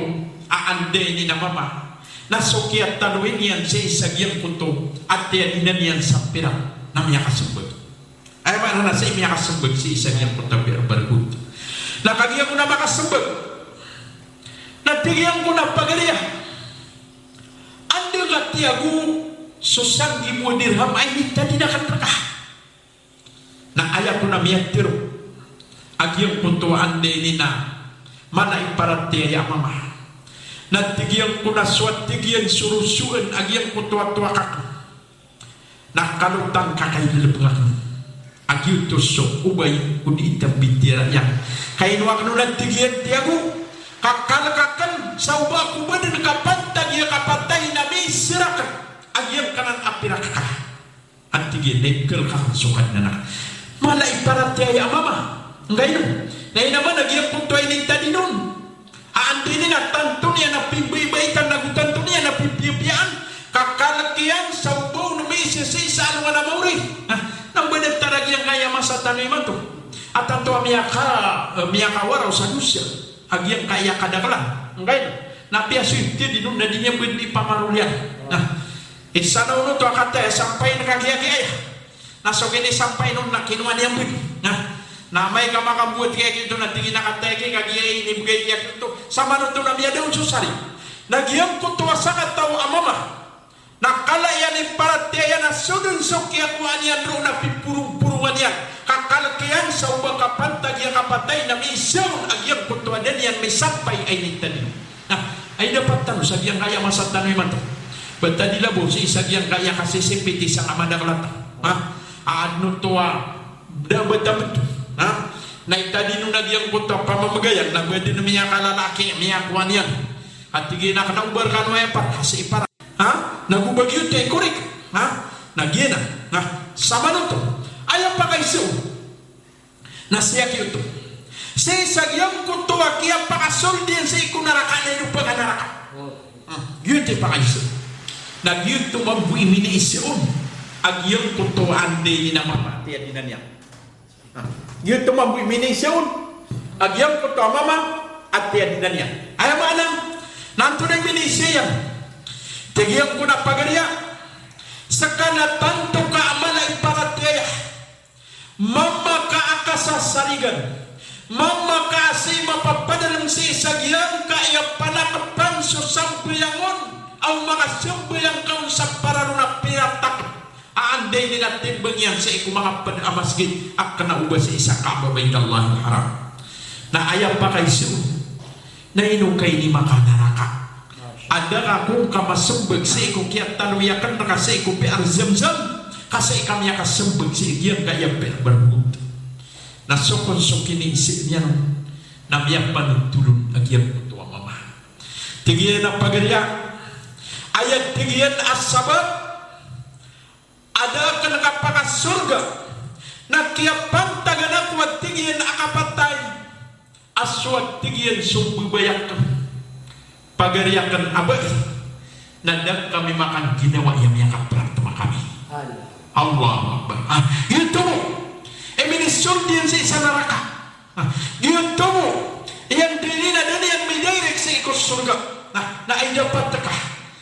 a anda ini na mama. Na so kiyataloy niyan sii sa giyangkoto a tiyadinan iyan sa pirak, na miyakasmbag. Aya maana na sii miyakasmbag sii sa giyangkoto a bi'r Barhut. Na kagiya ko na makasmbag, na tig iyan ko na pagari a, anda ka tiyago so sanggibo a dirham a initadin akn rka? Na aya ko na miyatharo a giyangkoto a anda ini na mala i paratiyaya a mama. Na tig iyan ko na so a tig iyan so rosoan a giyangkoto a towa akn na kalotan ka kailalbng akn. A giyoto so obay o di itambitiyara iyan. Ka ino akn on a tig iyan tiyago, ka kalk akn sa o ba ko ba dn kapantag i kapatay na miiza rakn a giyangkanan a pirak ka. A tig iyan na ikalk akn so Kadnan akn. Mala i paratiyaya a mama. Nggaino? Na ino man a giyangkoto a initadin on a anda ini na tanto niyan a pimbaybaitan ago tanto niyan a pipiyapiyaan, ka kalk iyan sa o ba on miiza sii sa alongan a maori. Na, na o ba datar a giyangkaya masa tano imanto a tanto a miyaka, eh, miyakawaraw sa dosa a giyangkaya kadaklan. Nggaino? Na apiya so itadin on na di niyan bn di pamaroliyan. Na, isa na onoto a kataya sampay na kagiya giya. Na so kinisampay on na kinowa niyan bn. Na, na amay ka makambowat ka giyoto na tig iyan a kataya ki kagiya inibgay ki a giyoto. Samanoto na miyada on so sari. Na giyangkoto a sakataw a mama na kala iyan i paratiyaya na so dn so kiyakowaan iyan roo na piporongporongan iyan. Ka kalk iyan sa o ba kapantag i kapatay na miiza on a giyangkoto a da niyan misampay a initadin. Na, ay dapat tano sa giyangkaya masa tano imanto. Ba tadi labo sii sa giyangkaya kasisipiti sa kamadakl a taw. Ha? A adn oto a da ba tamd. Ha? Na itadin on a giyangkoto a pamamgayan na ba dn miyakalalakiya, miyakowa niyan. A tig iyan a kna o ba rkano aya par, a sii par. Ha? Na go ba giyoto i korek. Ha? Na giyanan. Ha? Samanoto. Aya pakaiza on na sii a giyoto. Sii sa giyangkoto a kiyapakasold iyan sii ko naraka na ino pn ka naraka. Hmm. Giyoto i pakaiza. Na giyoto mambo i miniiza on a giyangkoto a anda ini na mama a tiyadinan iyan. Hmm. Giyoto mambo i miniiza on a giyangkoto a mama a tiyadinan iyan. Aya maana na antonaa i miniiza iyan? Tig iyan ko na pagari a, ska na tanto ka a mala i paratiyaya. Mama ka a kasasarigan. Mama ka a sii mapapadalm sii sa giyangkaya panakpan so sambayang on, aw makasambayang ka on sa pararo na pira takp a anda ini na timbang iyan sii ko manga pd a masgit a kna o ba sii sa Kaaba Baitullahil Haram. Na aya pakaiza on, na ino ka ini makanaraka? A da ka kon ka masmbag sii ko kiyataloy akn rka sii ko bi'r Zamzam, ka sii ka miyakasmbag sii giyangkaya bi'r Barhut. Na so kon so kiniiza niyan on na miyapanotol on a giyangkoto a mama. Tig iyan a pagari a, aya tig iyan a sabap a da akn kapakasorga na kiyapantagan ako a tig iyan a kapatay a so a tig iyan so babay akn, pagari akn a bai, na da kami makangginawa aya miyakapratma kami. Allah. Allahu Akbar. Ah, giyoto bo i minisold iyan sii sa naraka. Ah, giyoto bo i anda ini na da niyan midirect sii ko sorga. Na, na aya dapat ka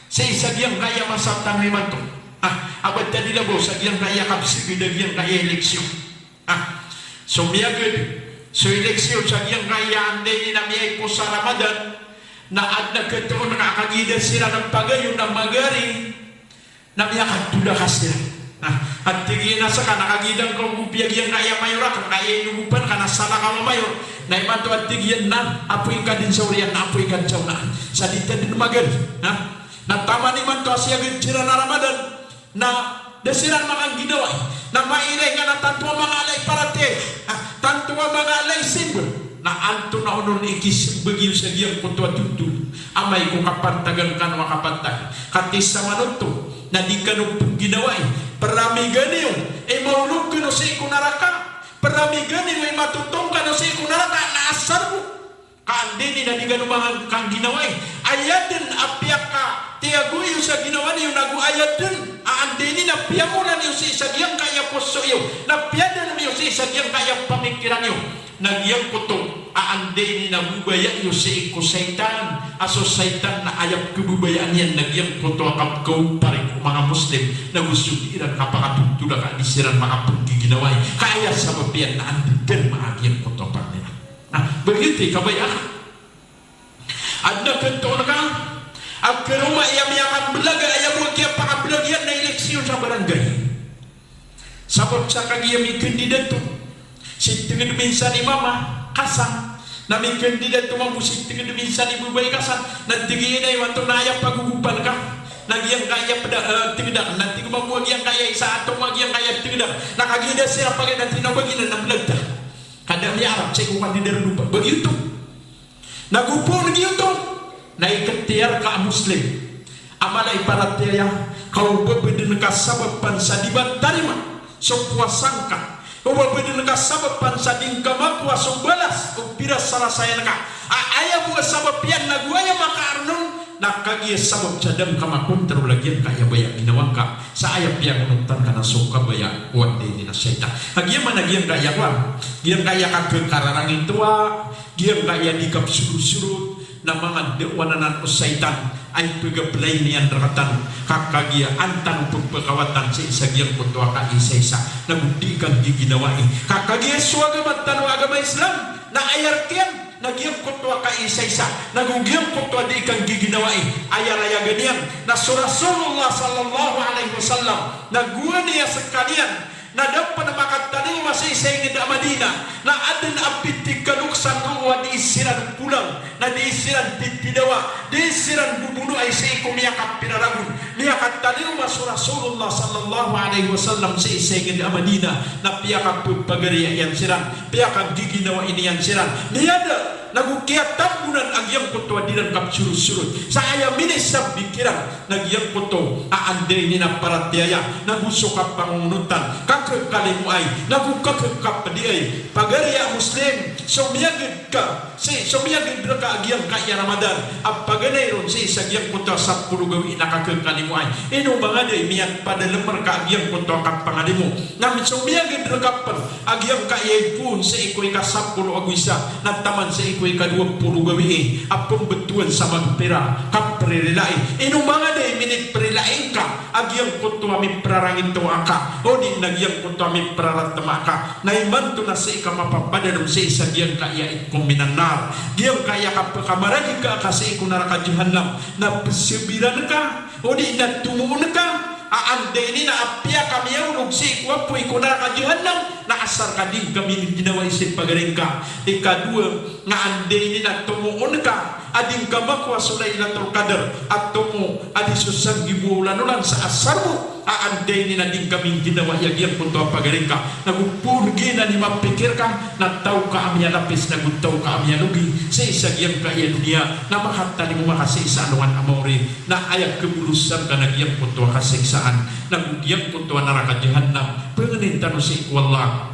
sii sa giyangkaya masa tano imanto. Ah, a ba tadi labaw sa giyangkaya kabsgd a giyangkaya eleksyon. Ah, so miyagd so eleksyon sa giyangkaya anda ini na miyaipos a Ramadan, na adn a khatoon ka a kagiya da siran pagayon a magari, na miyakatolak siran. Na, a tig iyan a ska na kagiya da ngka ogopi a giyangkaya mayor akn, ka aya inogopan ka na salakaw a mayor. Na imanto a tig iyan na apoy ka dn sa oriyan, na apoy ka dn sa onaan. Sa di ta dn magari. Na, na taman imanto a siyagd siran a Ramadan, na da siran makangginawa. Na mailay ngka na tanto a manga ala i paratiyaya, ah, tanto a manga ala i simba. Na antonaa onon i kismbag iyo sa giyangkoto a totol? Amay ko kapantagan kano a kapantag. Katii sa manoto, na di kano pngginawai. Pramigan iyo i maolog kano sii ko naraka. Pramigan iyo i matotong kano sii ko naraka, na asar bo. Ka anda ini na di kano makangginawa i. Aya dn a piyakatiyago iyo sa ginawa niyo, nago aya dn a anda ini na piyamola niyo sii sa giyangkaya poso iyo, na piyadalm iyo sii sa giyangkaya pamikiran iyo, na giyangkoto a anda ini na babaya iyo sii ko shaytan, a so shaytan na aya pkhababayaan iyan na giyangkoto a kapkaopar ko manga Muslim, nago so di iran kapakatotol a ka di siran makapnggiginawai. Ka aya sabap iyan na anda dn ma a giyangkoto a pangnin. Na, ba giyoto i kabaya ka. Adn a khatoon ka a karoma i a miyakamblag a aya bo a kiyapakamblag iyan na eleksyon sa barangay. Sabap sa kagiya mikandidato si tngd minsan i mama ka san, na mikandidato mambo si tngd minsan i babay ka san, na tig iyan a imanto na aya pagogopan ka na giyangkaya pd a, eh, tngd akn, na tig mambo a giyangkaya isa a tomo a giyangkaya tngd akn, na kagiya da siran pagay na tinawag iyan na mblag ta. Ka da miyaarap sii ko kandidar dopa. Ba giyoto? Nago poon giyoto, na ikhtiyar ka a Muslim a mala i paratiyaya, ka o ba bdn ka sabapan sa di ba tarima so powasa ngka, o ba bdn ka sabapan sa di ngka makowa so balas o pirasarasayan ka a aya bo a sabap iyan nago aya makaarnon, na kagiya sabap sa da ngka makontrol a giyangkaya baya a ginawa ngka sa aya piyangonotan ka na so kabaya o anda ini na shaytan. A giya man a giyangkaya kowan, giyangkaya kakhararangitowa, giyangkaya di kapsorotsorot, na manga daawan anan o shaytan a ipagaplay niyan rktano. Ka kagiya an tano pphakawatan sii sa giyangkoto a kaisaisa, nago di kanggiginawai. Ka kagiya so agama tano a agama Islam na aya rk iyan na giyangkoto a kaisaisa, nago giyangkoto a di kanggiginawai, aya rayagan iyan na so Rasulullah sallallahu alaihi wasallam, na gowani a skaniyan na da pn makatalingoma sii sa ingd a Madina, na adn a pithikalo ko sa ndao a di siran kolang, na di siran titidawa, di siran bobonoay sii ko miyakapira ragon. Miyakatalingoma so Rasulullah sallallahu alaihi wasallam sii sa ingd a Madina, na piyakapphagariya iyan siran, piyakanggiginawai niyan siran. Miyada, nago kiyatambonan a giyangkoto a di ran kapsorotsorot sa aya minisambit kiran, na giyangkoto a anda ini na paratiyaya, nago so kapangongonotan, kakhakalimoay, nago kakhakapdiay. Pagari a Muslim, so miyagd ka, sii, so miyagd rka a giyangkaya Ramadan a paganay ron sii sa giyangkoto a sapolo gawii na kakhakalimoay. Ino ba ngka di miyadpadalm rka a giyangkoto a kapangalimo? Na so miyagd rka pn a giyangkaya ipoon sii ko ikasapolo ago isa, na taman sii ko ikadowa polo gawii a pmbtowan sa magpira, kapririlai. Ino ba ngka di miniprilai ngka a giyangkoto a miprarangitowa ka, odi na giyangkoto a mipraratma ka, na imanto na sii ka mapapadalm sii sa giyangkaya itqun minan nar, giyangkaya kapkamaragika ka sii ko naraka jahannam, na pzabiran ka, odi na tomoon ka a anda ini na apiya ka miyaolog sii ko apoy ko naraka jahannam, na asar ka di ngka mingginawai sii pagari ngka. Ikadowa, na anda ini na tomoon ka a di ngka makowa so Lailatul Qadr a tomo a di so sanggibo a olan-olan sa asar bo, a anda ini na di ngka mingginawai a giyangkoto a pagari ngka. Nago poon giyanan i mapikir ka, na taw ka a miyalapis nago taw ka a miyalogi sii sa giyangkaya doniya, na makatalingoma ka sii sa alongan a maori, na aya khabolosan ka na giyangkoto a kasiksaan, nago giyangkoto a naraka jahannam. Pangnin tano sii ko Allah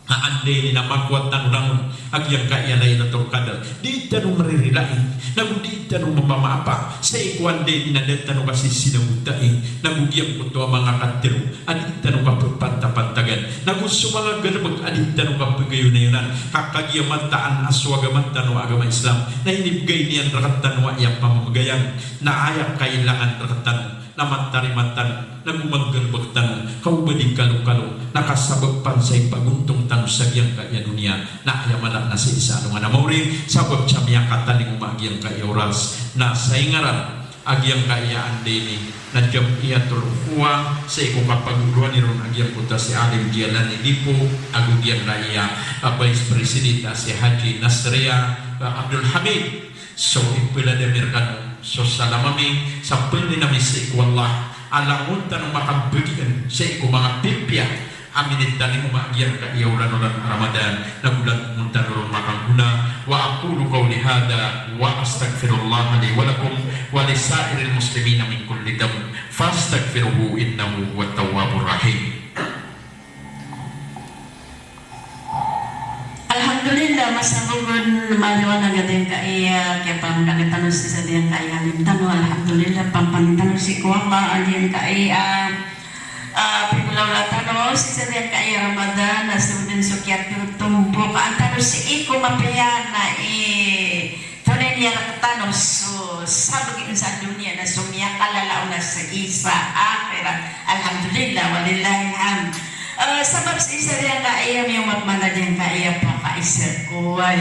Na anda ini na makowa tano langon a giyangkaya Lailatul Qadr, di tano mririlai, nago di tano mamamaapa sii ko anda ini na da tano kasisinagotai, nago giyangkoto a manga katero a di tano kapepantapantagan, nago so manga galebek a di tano kapagayonayonan, ka kagiya mataan a so agama tano a agama Islam na inibegay niyan rektano a aya pamamagayan, na aya kailangan rektano na matarima tano, nago manggalebek tano, ka oba di kalokalo na kasabapan sa ipagontong tano sa giyangkaya doniya, na aya mala na sii sa alongan a maori, sabap sa miyakatalingoma a giyangkaya oras, na sa ingaran a giyangkaya anda ini na Jam'iyatul Ukhuwah, sii ko kapagoloan iron a giyangkoto a si Alim Jalani Dipo, ago giyangkaya a Vice President a si Haji Nasria, a, Abdul Hamid. So ipelad ami rekano so salam ami, sa pangnin ami sii ko Allah a langon tano makambegay sii ko manga pipiya a minitalingoma a giyangkaya olan-olan a Ramadan, nago langon tano ron makanggona. Wa aqulu qawli hadha wa astaghfirullaha li wa lakum wa li sa'iril muslimina min kulli dhanb fastaghfiruhu innahu huwat tawwabur rahim. Alhamdulillah, masabap on maliwanag a giyangkaya kiyapamdaga tano sii sa giyangkaya alim tano. Alhamdulillah, pampangnin tano sii ko Allah a giyangkaya, ah, pigolawla tano sii sa giyangkaya Ramadan, a so den so kiyatotombokaan tano sii ko mapiya na i Tonaa i niyarak tano so sabagi sa doniya na so miyakalala on na sii sa akhirat. Alhamdulillah, walillahil hamd. Eh, sabap sii sa giyangkaya miyomat man a giyangkaya pakaisa, oway.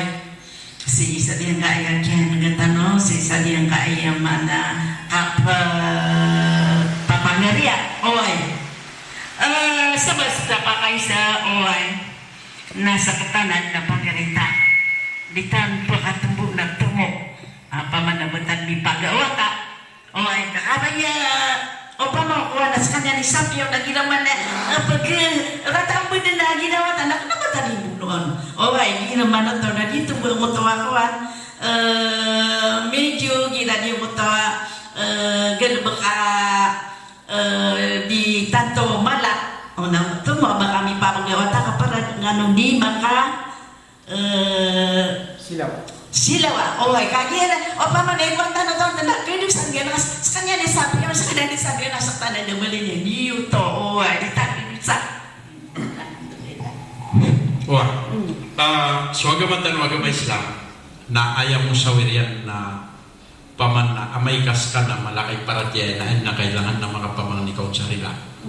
Sii sa giyangkaya kiyanega tano, sii sa giyangkaya mana kap-, eh, papangariya, oway. Eh, sabap sa pakaisa, oway. Na sekatanan na pangirita. Di tano pakatombo na tomo. Apa mana betan di pagawata. Oway, kakabaya. Opama ko na sekaniyan i sapiyo na ginawa na, eh, pag-, rata ang beden na ginawa ta na kena betan di bunuan. Oway, ginawa na to na di tombo mo to ako, ah. Eh, medyo gina di mo to, eh, galebek a Eh, di tanto mala. O na, tomo ba kami pagawata ka para ngano di maka, eh, silaw. Silaw, ah. Oway, kagiya na, opama na iwan tano tano tanda, kaya di sa giyangkaya, sekaniyan i sapiyo, sekaniyan i sapiyo na sekatanan na bali niyan, iyo to, oway, di tano sa. Oway. Hmm. Ah, so agama tano agama Islam, na aya mosawir iyan na Paman na amay ka sekaniyan a mala ka i paratiyaya na, na kailangan na makapamangni ka on sa rila.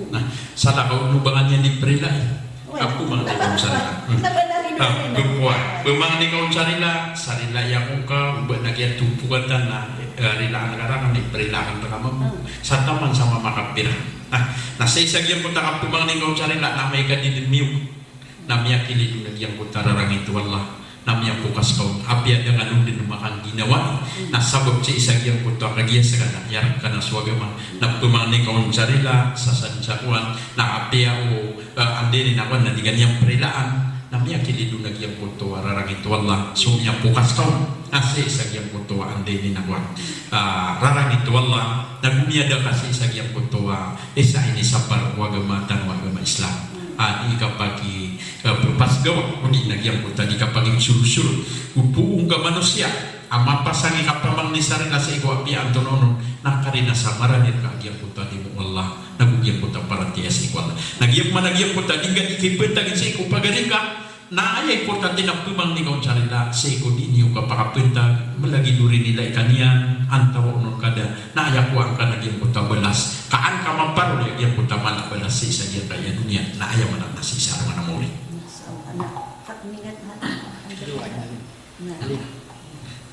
Na salakaw o ba ngka niyan di perilai. Oway. Ako mangni ka on sa rila. Hmm. Ah, pemangni ka on sa rila, sa rila iyan ko ka, o ba na giya topo ka ta na, eh, rilaan ka rangka na i perilai ka rangka mambo. Hmm. Sa taman sa mamakapira. Ah, na sii sa giyangkoto a kapemangni ka on sa rila, na amay ka di den miyog. Na miyakilid on a giyangkoto a rarangit o Allah, na miyapokas ka on, apiya da ngka on den makangginawai, na sabap sii sa giyangkoto a kagiya sekaniyan a iyarak ka na so agama, na pemangni ka on sa rila, sa san sa kowan, na apiya o, eh, anda ini na kowan, na di ka niyan perilaan, na miyakilid on a giyangkoto a rarangit o Allah, so miyapokas ka on, na sii sa giyangkoto a anda ini na kowan, ah, rarangit o Allah, na go miyada ka sii sa giyangkoto a isa ini sa paro o agama tano a agama Islam. A di kapaki, eh, pepasgaw, odi na giyangkoto a di kapaki msolosolo. Go poon ka manosiya a mapasang i kapamangni sa rila sii ko apiya antonaa onon, na karina sa marani rka a giyangkoto a limo o Allah, na go giyangkoto a paratiyaya sii ko Allah. Na giyangkoto a di ngka di kipetag sii ko pagari ngka, Na aya importante na pemangni ka on sa rila, sii ko di niyo kapakapentag, malagid o rinilai ka niyan, antawaa onon ka da, na aya kowaan ka na giyangkoto a balas. Ka an ka maparoli a giyangkoto a mala a balas sii sa giyangkaya doniya, na aya mala na sii sa alongan a maori.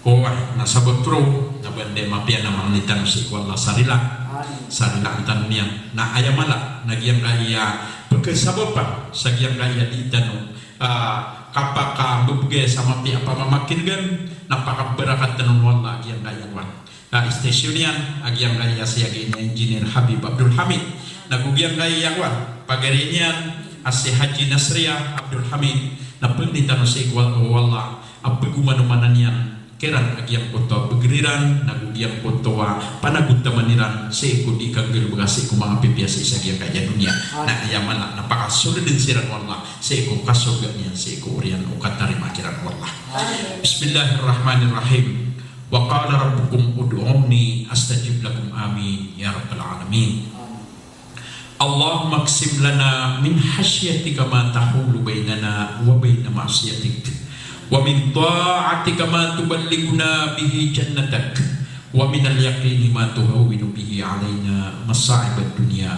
Oway, na sabap roo, na ba anda i mapiya na mangni tano sii ko Allah sa rila. Sa rilaan tano niyan. Na aya mala, na giyangkaya pekasabapan, sa giyangkaya di tano ah, kapakambebegay sa mapiya a pamamakinegen, na pakabarakat tano o Allah a giyangkaya kowan. Ah, station iyan, a giyangkaya siyagi ni Engineer Habib Abdul Hamid. Na go giyangkaya kowan, pagari niyan, a si Haji Nasria Abdul Hamid, na pangni tano sii ko Allah, a pegomanomanan iyan, kiran a giyangkoto a bgr iran, nago giyangkoto a panagontaman iran, sii ko di kanggalbka sii ko manga pipiya sii sa giyangkaya doniya. Na aya mala na pakasoldn siran o Allah sii ko kasorga niyan, sii ko oriyan o katarima kiran o Allah. Bismillahirrahmanirrahim. Wa qala rabbukum ud'uni astajib lakum. Amin ya rabbal alamin. Allahumma aqsim lana min khashyatika ma tahulu bainana wa baina ma'siyatik, wa min ta'atika ma tuballighuna bihi jannatak, wa minal yaqini ma tuhawwinu bihi alaina masa'ibad dunya.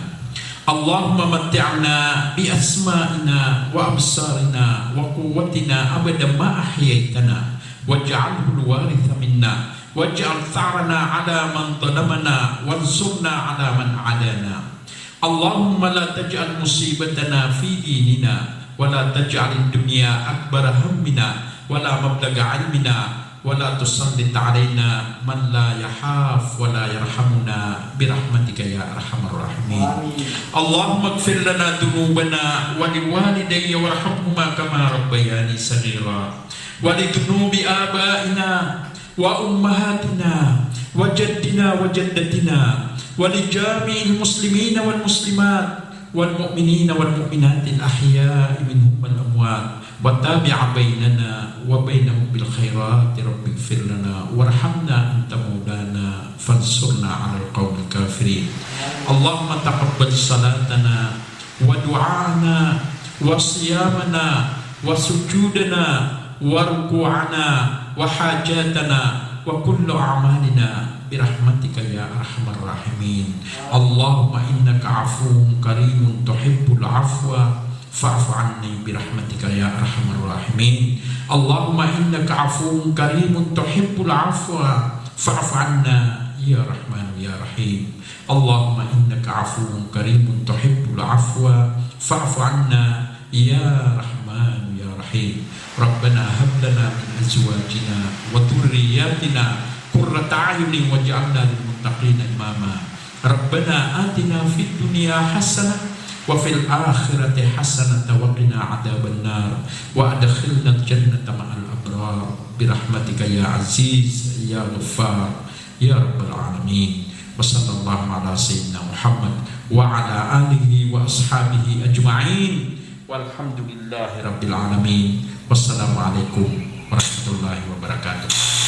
Allahumma matti'na bi asma'ina wa absarina wa quwwatina abada ma ahyaytana, waj'alhul waritha minna, waj'al tha'rana ala man zalamana, wansurna ala man adana. Allahumma la taj'al musibatana fi dinina, wa la taj'alid dunya akbara hammina, wa la mablagha ilmina, wa la tusallit alaina man la yakhaf wa la yarhamuna, birahmatika ya arhamar rahimin. Amin. Allahumma ighfir lana dhunubana wa liwalidayya warhamhuma kama rabbayani saghira, wa li dhunubi abaina wa ummahatina, wa jaddina wa jaddatina, wa li jami'il muslimina wal muslimat, wal mu'minina wal mu'minatil ahya'i minhum wal amwat, wa tabi' bainana wa bainahum bil khairat, rabbighfir lana warhamna anta maulana fansurna alal qaumil kafirin. Allahumma taqabbal salatana wa du'a'ana wa siyamana wa sujudana wa ruku'ana wa hajatana wa kullu a'malina, birahmatika ya arhamar rahimin. Allahumma innaka afuwwun karimun tuhibbul afwa fa'fu anni, birahmatika ya arhamar rahimin. Allahumma innaka afuwwun karimun tuhibbul afwa fa'fu anna ya Rahmanu ya Rahim. Allahumma innaka afuwwun karimun tuhibbul afwa fa'fu anna ya Rahmanu ya Rahim. Rabbana hab lana min azwajina wa dhurriyyatina qurrata a'yunin waj'alna lil muttaqina imama. Rabbana atina fid dunya hasanah wa fil akhirati hasanah wa qina adzaban nar, wa adkhilnal jannata ma'al abrar, birahmatika ya aziz ya ghaffar ya rabbal alamin. Wa sallallahu ala sayyidina Muhammad wa ala alihi wa ashabihi ajma'in. Walhamdulillahi rabbil alamin. Wassalamu alaikum warahmatullahi wabarakatuh.